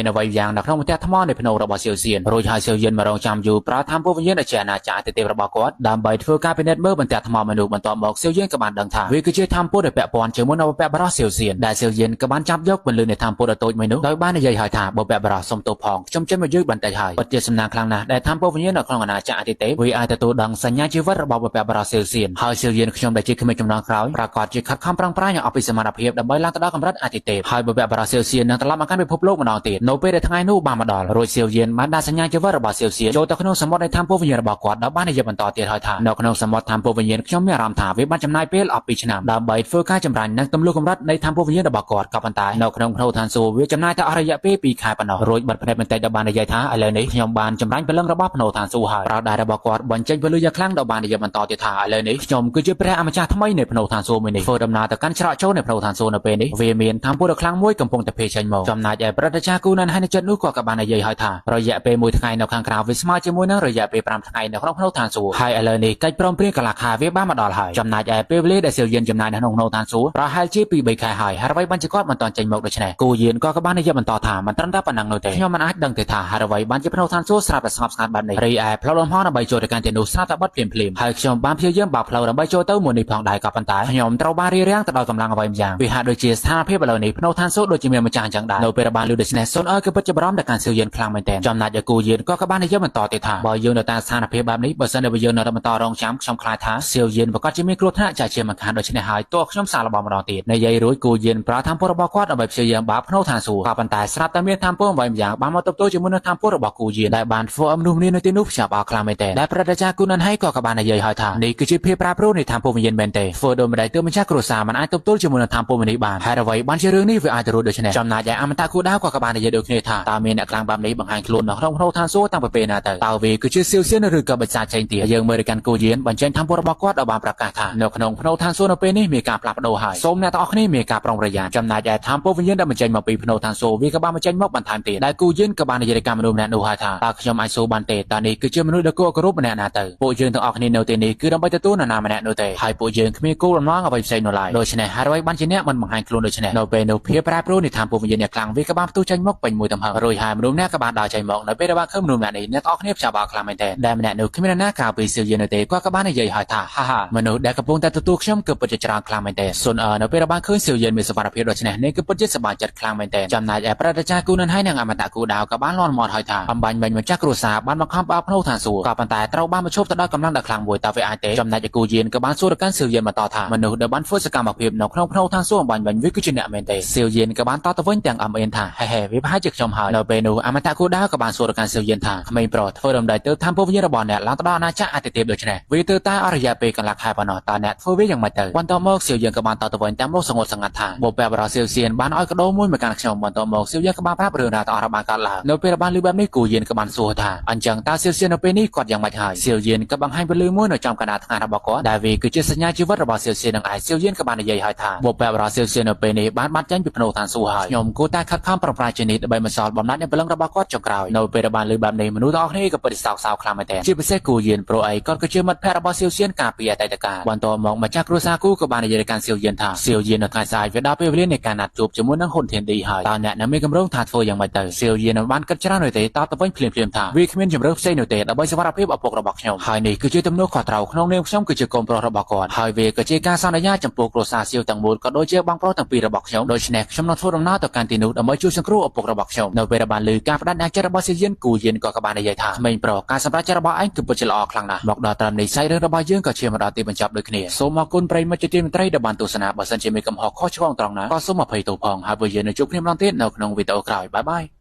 នអ្វីយ៉ាងនៅក្នុងផ្ទះថ្មនៃភ្នូរបស់សៀវសៀនរួចហើយសៀវយានមករងចាំយូរប្រើធម្មវិញ្ញាណដែលជាអាណាចក្រអាទិទេពរបស់គាត់ដើម្បីធ្វើការពិនិត្យមើលបន្ទះថ្មមនុស្សបន្ទាប់មកសៀវយានក៏បានដឹងថាវាគឺជាធម្មពលដែលពាក់ព័ន្ធជាមួយនឹងបុព្វបុរសសៀវសៀនដែលសៀវយានក៏បានចាប់យកពន្លឺនៃធម្មពលដ៏តូចមួយនោះដោយបាននិយាយហើយថាបុព្វបុរសសុំទោសផងខ្ញុំចេញមកយឺតបន្តិចហើយពិតជាសំណាងខ្លាំងណាស់ដែលធម្មពលវិញ្ញាណនៅក្នុងអាណាចក្រអាទិទេពវាអាចទទួលដឹងសញ្ញាជីវិតរបស់បុព្វបុរសសៀវសៀនហើយសៀវយានខ្ញុំដែលជាក្មេងចំណងក្រោយប្រាកដជាខិតខំប្រឹងប្រែងឲ្យអស់ពីសមត្ថភាពដើម្បីឡើងទៅដល់កម្រិតអាទិទេពហើយបុព្វបុរសសៀវសៀននឹងត្រឡប់មកកាន់ពិភពលោកម្ដងទៀតនៅពេលដែលថ្ងៃនោះបានមកដល់រួចសៀវយានបានដាក់សញ្ញាជីវិតរបស់សៀវសៀនចូលទៅក្នុងសមុទ្រនៃធម្មពលវិញ្ញាណរបស់គាត់ដោយបាននិយាយបន្តទៀតហើយថានៅក្នុងសមុទ្រធម្មពលវិញ្ញាណខ្ញុំមានអារម្មណ៍ថាវាបានចំណាយពេលអស់2ឆ្នាំដើម្បីធ្វើការចម្រាញ់និងទម្លុះកម្រិតនៃធម្មពលវិញ្ញាណរបស់គាត់ក៏ប៉ុន្តែនៅក្នុងផ្នូរឋានសួគ៌វាចំណាយតែអស់រយៈពេល2ខែប៉ុណ្ណោះរួចបិទភ្នែកបន្តិចដោយបាននិយាយថាឥឡូវនេះខ្ញុំបានចម្រាញ់ព្រលឹងរបស់ផ្នូរឋានសួគ៌ហើយប្រោដៃរបស់គាត់បញ្ចេញពលឺយ៉ាងខ្លាំងដោយបាននិយាយបន្តទៀតថាឥឡូវនេះខ្ញុំគឺជាព្រះអម្ចាស់ថ្មីនៃផ្នូរឋានសួគ៌មួយនេះធ្វើដំណើរទៅកាន់ច្រកចូលនៃផ្នូរឋានសួគ៌នៅពេលនេះវាមានធម្មពលដ៏ខ្លាំងមួយកំពុងតែភេចេញមកចំណែកឯព្រឹទ្ធាចារ្យគូណានហើយចិត្តនោះក៏បាននិយាយហើយថារយៈពេលមួយថ្ងៃនៅខាងក្រៅវាស្មើជាមួយនឹងរយៈពេល5ថ្ងៃនៅក្នុងផ្នូរឋានសួគ៌ហើយឥឡូវនេះកិច្ចព្រមព្រៀងកន្លះខែវាបានមកដល់ហើយចំណែកឯពេលវេលាដែលសៀវយានចំណាយនៅក្នុងផ្នូរឋានសួគ៌ប្រហែលជា2 3ខែហើយហើយអ្វីបានជាគាត់មិនទាន់ចេញមកដូច្នេះគូយានក៏បាននិយាយបន្តថាមិនត្រឹមតែប៉ុណ្ណឹងនោះទេខ្ញុំមិនអាចដឹងទេថាហើយអ្វីបានជាផ្នូរឋានសួគ៌ស្រាប់តែស្ងប់ស្ងាត់បែបនេះរីឯផ្លូវលំហដើម្បីចូលទៅកាន់ទីនោះស្រាប់តែបិទភ្លាមៗហើយខ្ញុំបានព្យាយាមបើកផ្លូវដើម្បីចូលទៅមួយនេះផងដែរក៏ប៉ុន្តែខ្ញុំត្រូវបានរារាំងទៅដោយកម្លាំងអ្វីម្យ៉ាងវាហាក់ដូចជាស្ថានភាពឥឡូវនេះផ្នូរឋានសួគ៌ដូចជាមានម្ចាស់អញ្ចឹងដែរនៅពេលបានឮដូច្នេះសូនអើយក៏ពិតជាបារម្ភដល់ការសៀវយានខ្លាំងមែនទែនចំណែកឯគូយានក៏បាននិយាយបន្តទៀតថាបើយើងនៅតាមស្ថានភាពបែបនេះបើសិនជាយើងនៅតែបន្តរងចាំខ្ញុំខ្លាចថាសៀវយានប្រកាសជាមានគ្រោះថ្នាក់ចាស់ជាមិនខានដូច្នេះហើយតោះខ្ញុំសាកល្បងម្ដងទៀតនិយាយរួចគូយានប្រើធម្មពលរបស់គាត់ដើម្បីព្យាយាមបើកផ្នូរឋានសួគ៌ក៏ប៉ុន្តែស្រាប់តែមានធម្មពលអ្វីម្យ៉ាងបានមកទប់ទល់ជាមួយនឹងធម្មពលរបស់គូយានដែលបានធ្វើឲ្យមនុស្សម្នានៅទីនោះភ្ញាក់ផ្អើលខ្លាំងមែនទែនដែលព្រឹទ្ធាចារ្យគូណានហៃក៏បាននិយាយហើយថានេះគឺជាភាពប្រែប្រួលនៃធម្មពលវិញ្ញាណមែនទេធ្វើដូចម្ដេចទើបម្ចាស់គ្រួសារមិនអាចទប់ទល់ជាមួយនឹងធម្មពលនេះបានហើយអ្វីបានជារឿងនេះវាអាចទៅរួចដូច្នេះចំណែកឯអមតៈគូដាវក៏បាននិយាយដូចគ្នាថាតើមានអ្នកខ្លាំងបែបនេះបង្ហាញខ្លួននៅក្នុងផ្នូរឋានសួគ៌តាំងពីពេលណាទៅតើវាគឺជាសៀវសៀនឬក៏បិសាចផ្សេងទៀតយើងមើលទៅកាន់គូយានបញ្ចេញធម្មពលរបស់គាត់ដោយបានប្រកាសថានៅក្នុងផ្នូរឋានសួគ៌នៅពេលនេះមានការផ្លាស់ប្ដូរហើយសូមអ្នកទាំងអស់គ្នាមានការប្រុងប្រយ័ត្នចំណែកឯធម្មពលវិញ្ញាណដែលបញ្ចេញមកពីផ្នូរឋានសួគ៌វាក៏បានបញ្ចេញមកបន្ថែមទៀតដែលគូយានក៏បាននិយាយទៅកាន់មនុស្សម្នាក់នោះហើយថាតើខ្ញុំអាចសួរបានទេតើនេះគឺជាមនុស្សដ៏គួរគោរពម្នាក់ណាទៅពួកយើងទាំងអស់គ្នានៅទីនេះគឺដើម្បីទទួលនរណាម្នាក់នោះទេហើយពួកយើងគ្មានគោលបំណងអ្វីផ្សេងនោះឡើយដូច្នេះហើយអ្វីបានជាអ្នកមិនបង្ហាញខ្លួនដូច្នេះនៅពេលនោះភាពប្រែប្រួលនៃធម្មពលវិញ្ញាណខ្លាំងវាក៏បានផ្ទុះចេញមកពេញមួយទំហឹងរួចហើយមនុស្សម្នាក់ក៏បានដើរចេញមកនៅពេលដែលបានឃើញមនុស្សម្នាក់នេះអ្នកទាំងអស់គ្នាភ្ញាក់ផ្អើលខ្លាំងមែនទែនដែលម្នាក់នោះគ្មាននរណាក្រៅពីសៀវយាននោះទេគាត់ក៏បាននិយាយហើយថាហាហាមនុស្សដែលកំពុងតែទទួលខ្ញុំ គឺពិតជាច្រើនខ្លាំងមែនទែនស៊ុនអឺនៅពេលបានឃើញសៀវយិនមានសុវត្ថិភាពដូច្នេះនេះគឺពិតជាសប្បាយចិត្តខ្លាំងមែនទែនចំណែកឯព្រឹទ្ធាចារ្យគូនិនហើយនិងអមតៈគូដាវក៏បានលាន់មាត់ហើយថាអំបញ្ញមិញម្ចាស់គ្រួសារបានបង្ខំផ្អើលភ្នូឋានសួគ៌ក៏ប៉ុន្តែត្រូវបានបញ្ឈប់ទៅដោយកម្លាំងដ៏ខ្លាំងមួយតើវាអាចទេចំណែកឯគូយៀនក៏បានសួរទៅកាន់សៀវយិនបន្តថាមនុស្សដែលបានធ្វើសកម្មភាពនៅក្នុងភ្នូឋានសួគ៌អំបញ្ញមិញវាគឺជាអ្នកមែនទេសៀវយិនក៏បានតបទៅវិញទាំងអំអៀនថាហេហេវាប្រហែលជាខ្ញុំហើយនៅពេលនោះអមតៈគូដាវក៏បានសួរទៅកាន់សៀវយិនថាក្មេងប្រុសធ្វើរំលែកទៅតាមពុវិញ្ញាណរបស់អ្នកឡើងទៅដល់អាណាចក្រអតិទេពដូច្នេះវាទៅតែអស់រយៈពេលកន្លះខែប៉ុណ្ណោះតើអ្នកធ្វើវាយ៉ាងម៉េចទៅបន្ទាប់មកសៀវយិនក៏បានតបទៅវិញតាមមុខសងត់សងាត់ថាបុព្វបុរសសៀវសៀនបានឲ្យកដោមួយមកកាន់ខ្ញុំបន្ទាប់មកសៀវយិនក៏បានប្រាប់រឿងរ៉ាវទាំងអស់របស់កើតឡើងនៅពេលបានឮបែបនេះគូយិនក៏បានសួរថាអញ្ចឹងតើសៀវសៀននៅពេលនេះគាត់យ៉ាងម៉េចហើយសៀវយិនក៏បង្ហាញពលឺមួយនៅចំកណ្ដាលថ្ងាសរបស់គាត់ដែលវាគឺជាសញ្ញាជីវិតរបស់សៀវសៀននឹងឯងសៀវយិនក៏បាននិយាយឲ្យថាបុព្វបុរសសៀវសៀននៅពេលនេះបានបាត់ចេញពីភ្នូឋានសួគ៌ហើយខ្ញុំគួរតែខិតខំប្រឹងប្រែងជានេះដើម្បីបន្សល់បំណាច់នៃព្រលឹងរបស់គាត់ចុងក្រោយនៅពេលបានឮបែបនេះមនុស្សទាំងអស់គ្នាក៏ពិតជាសោកសៅខ្លាំងមែនទែនជាពិសេសគូយិនព្រោះអីគាត់គឺជាមិត្តភក្តិរបស់សៀវសៀនកាលពីអតីតកាលបន្ទាប់មកម្ចាស់គ្រួសារគូក៏បាននិយាយទៅកាន់សៀវយិនថាសៀវយិននៅថ្ងៃស្អែកវាដល់ពេលវេលានៃការណាត់ជួបជាមួយនឹងហ៊ុនធានឌីហើយតើអ្នកនឹងមានគម្រោងថាធ្វើយ៉ាងម៉េចទៅសៀវយិនមិនបានគិតច្រើននោះទេតបទៅវិញភ្លាមៗថាវាគ្មានជម្រើសផ្សេងនោះទេដើម្បីសុវត្ថិភាពឪពុករបស់ខ្ញុំហើយនេះគឺជាទំនួលខុសត្រូវក្នុងនាមខ្ញុំគឺជាកូនប្រុសរបស់គាត់ហើយវាក៏ជាការសន្យាចំពោះគ្រួសារសៀវទាំងមូលក៏ដូចជាបងប្រុសទាំងពីររបស់ខ្ញុំដូច្នេះខ្ញុំនឹងធ្វើដំណើរទៅកាន់ទីនោះដើម្បីជួយសង្គ្រោះឪពុករបស់ខ្ញុំនៅពេលដែលបានឮការបដិញ្ញាចិត្តរបស់សៀវយិនគូយិនក៏បាននិយាយថាក្មេងប្រុសការសម្រេចចិត្តរបស់ឯងគឺពិតជាល្អខ្លាំងណាស់មកដល់ត្រឹមនេះសាច់រឿងរបស់យើងក៏ឈានមកដល់ទីបញ្ចប់ដូចគ្នាសូមអរគុណប្រិយមិត្តជាទីមេត្រីដែលបានទស្សនាបើសិនជាមានកំហុសខុសឆ្គងត្រង់ណាក៏សូមអភ័យទោសផងហើយបើយើងនឹងជួបគ្នាម្ដងទៀតនៅក្នុងវីដេអូក្រោយបាយបាយ។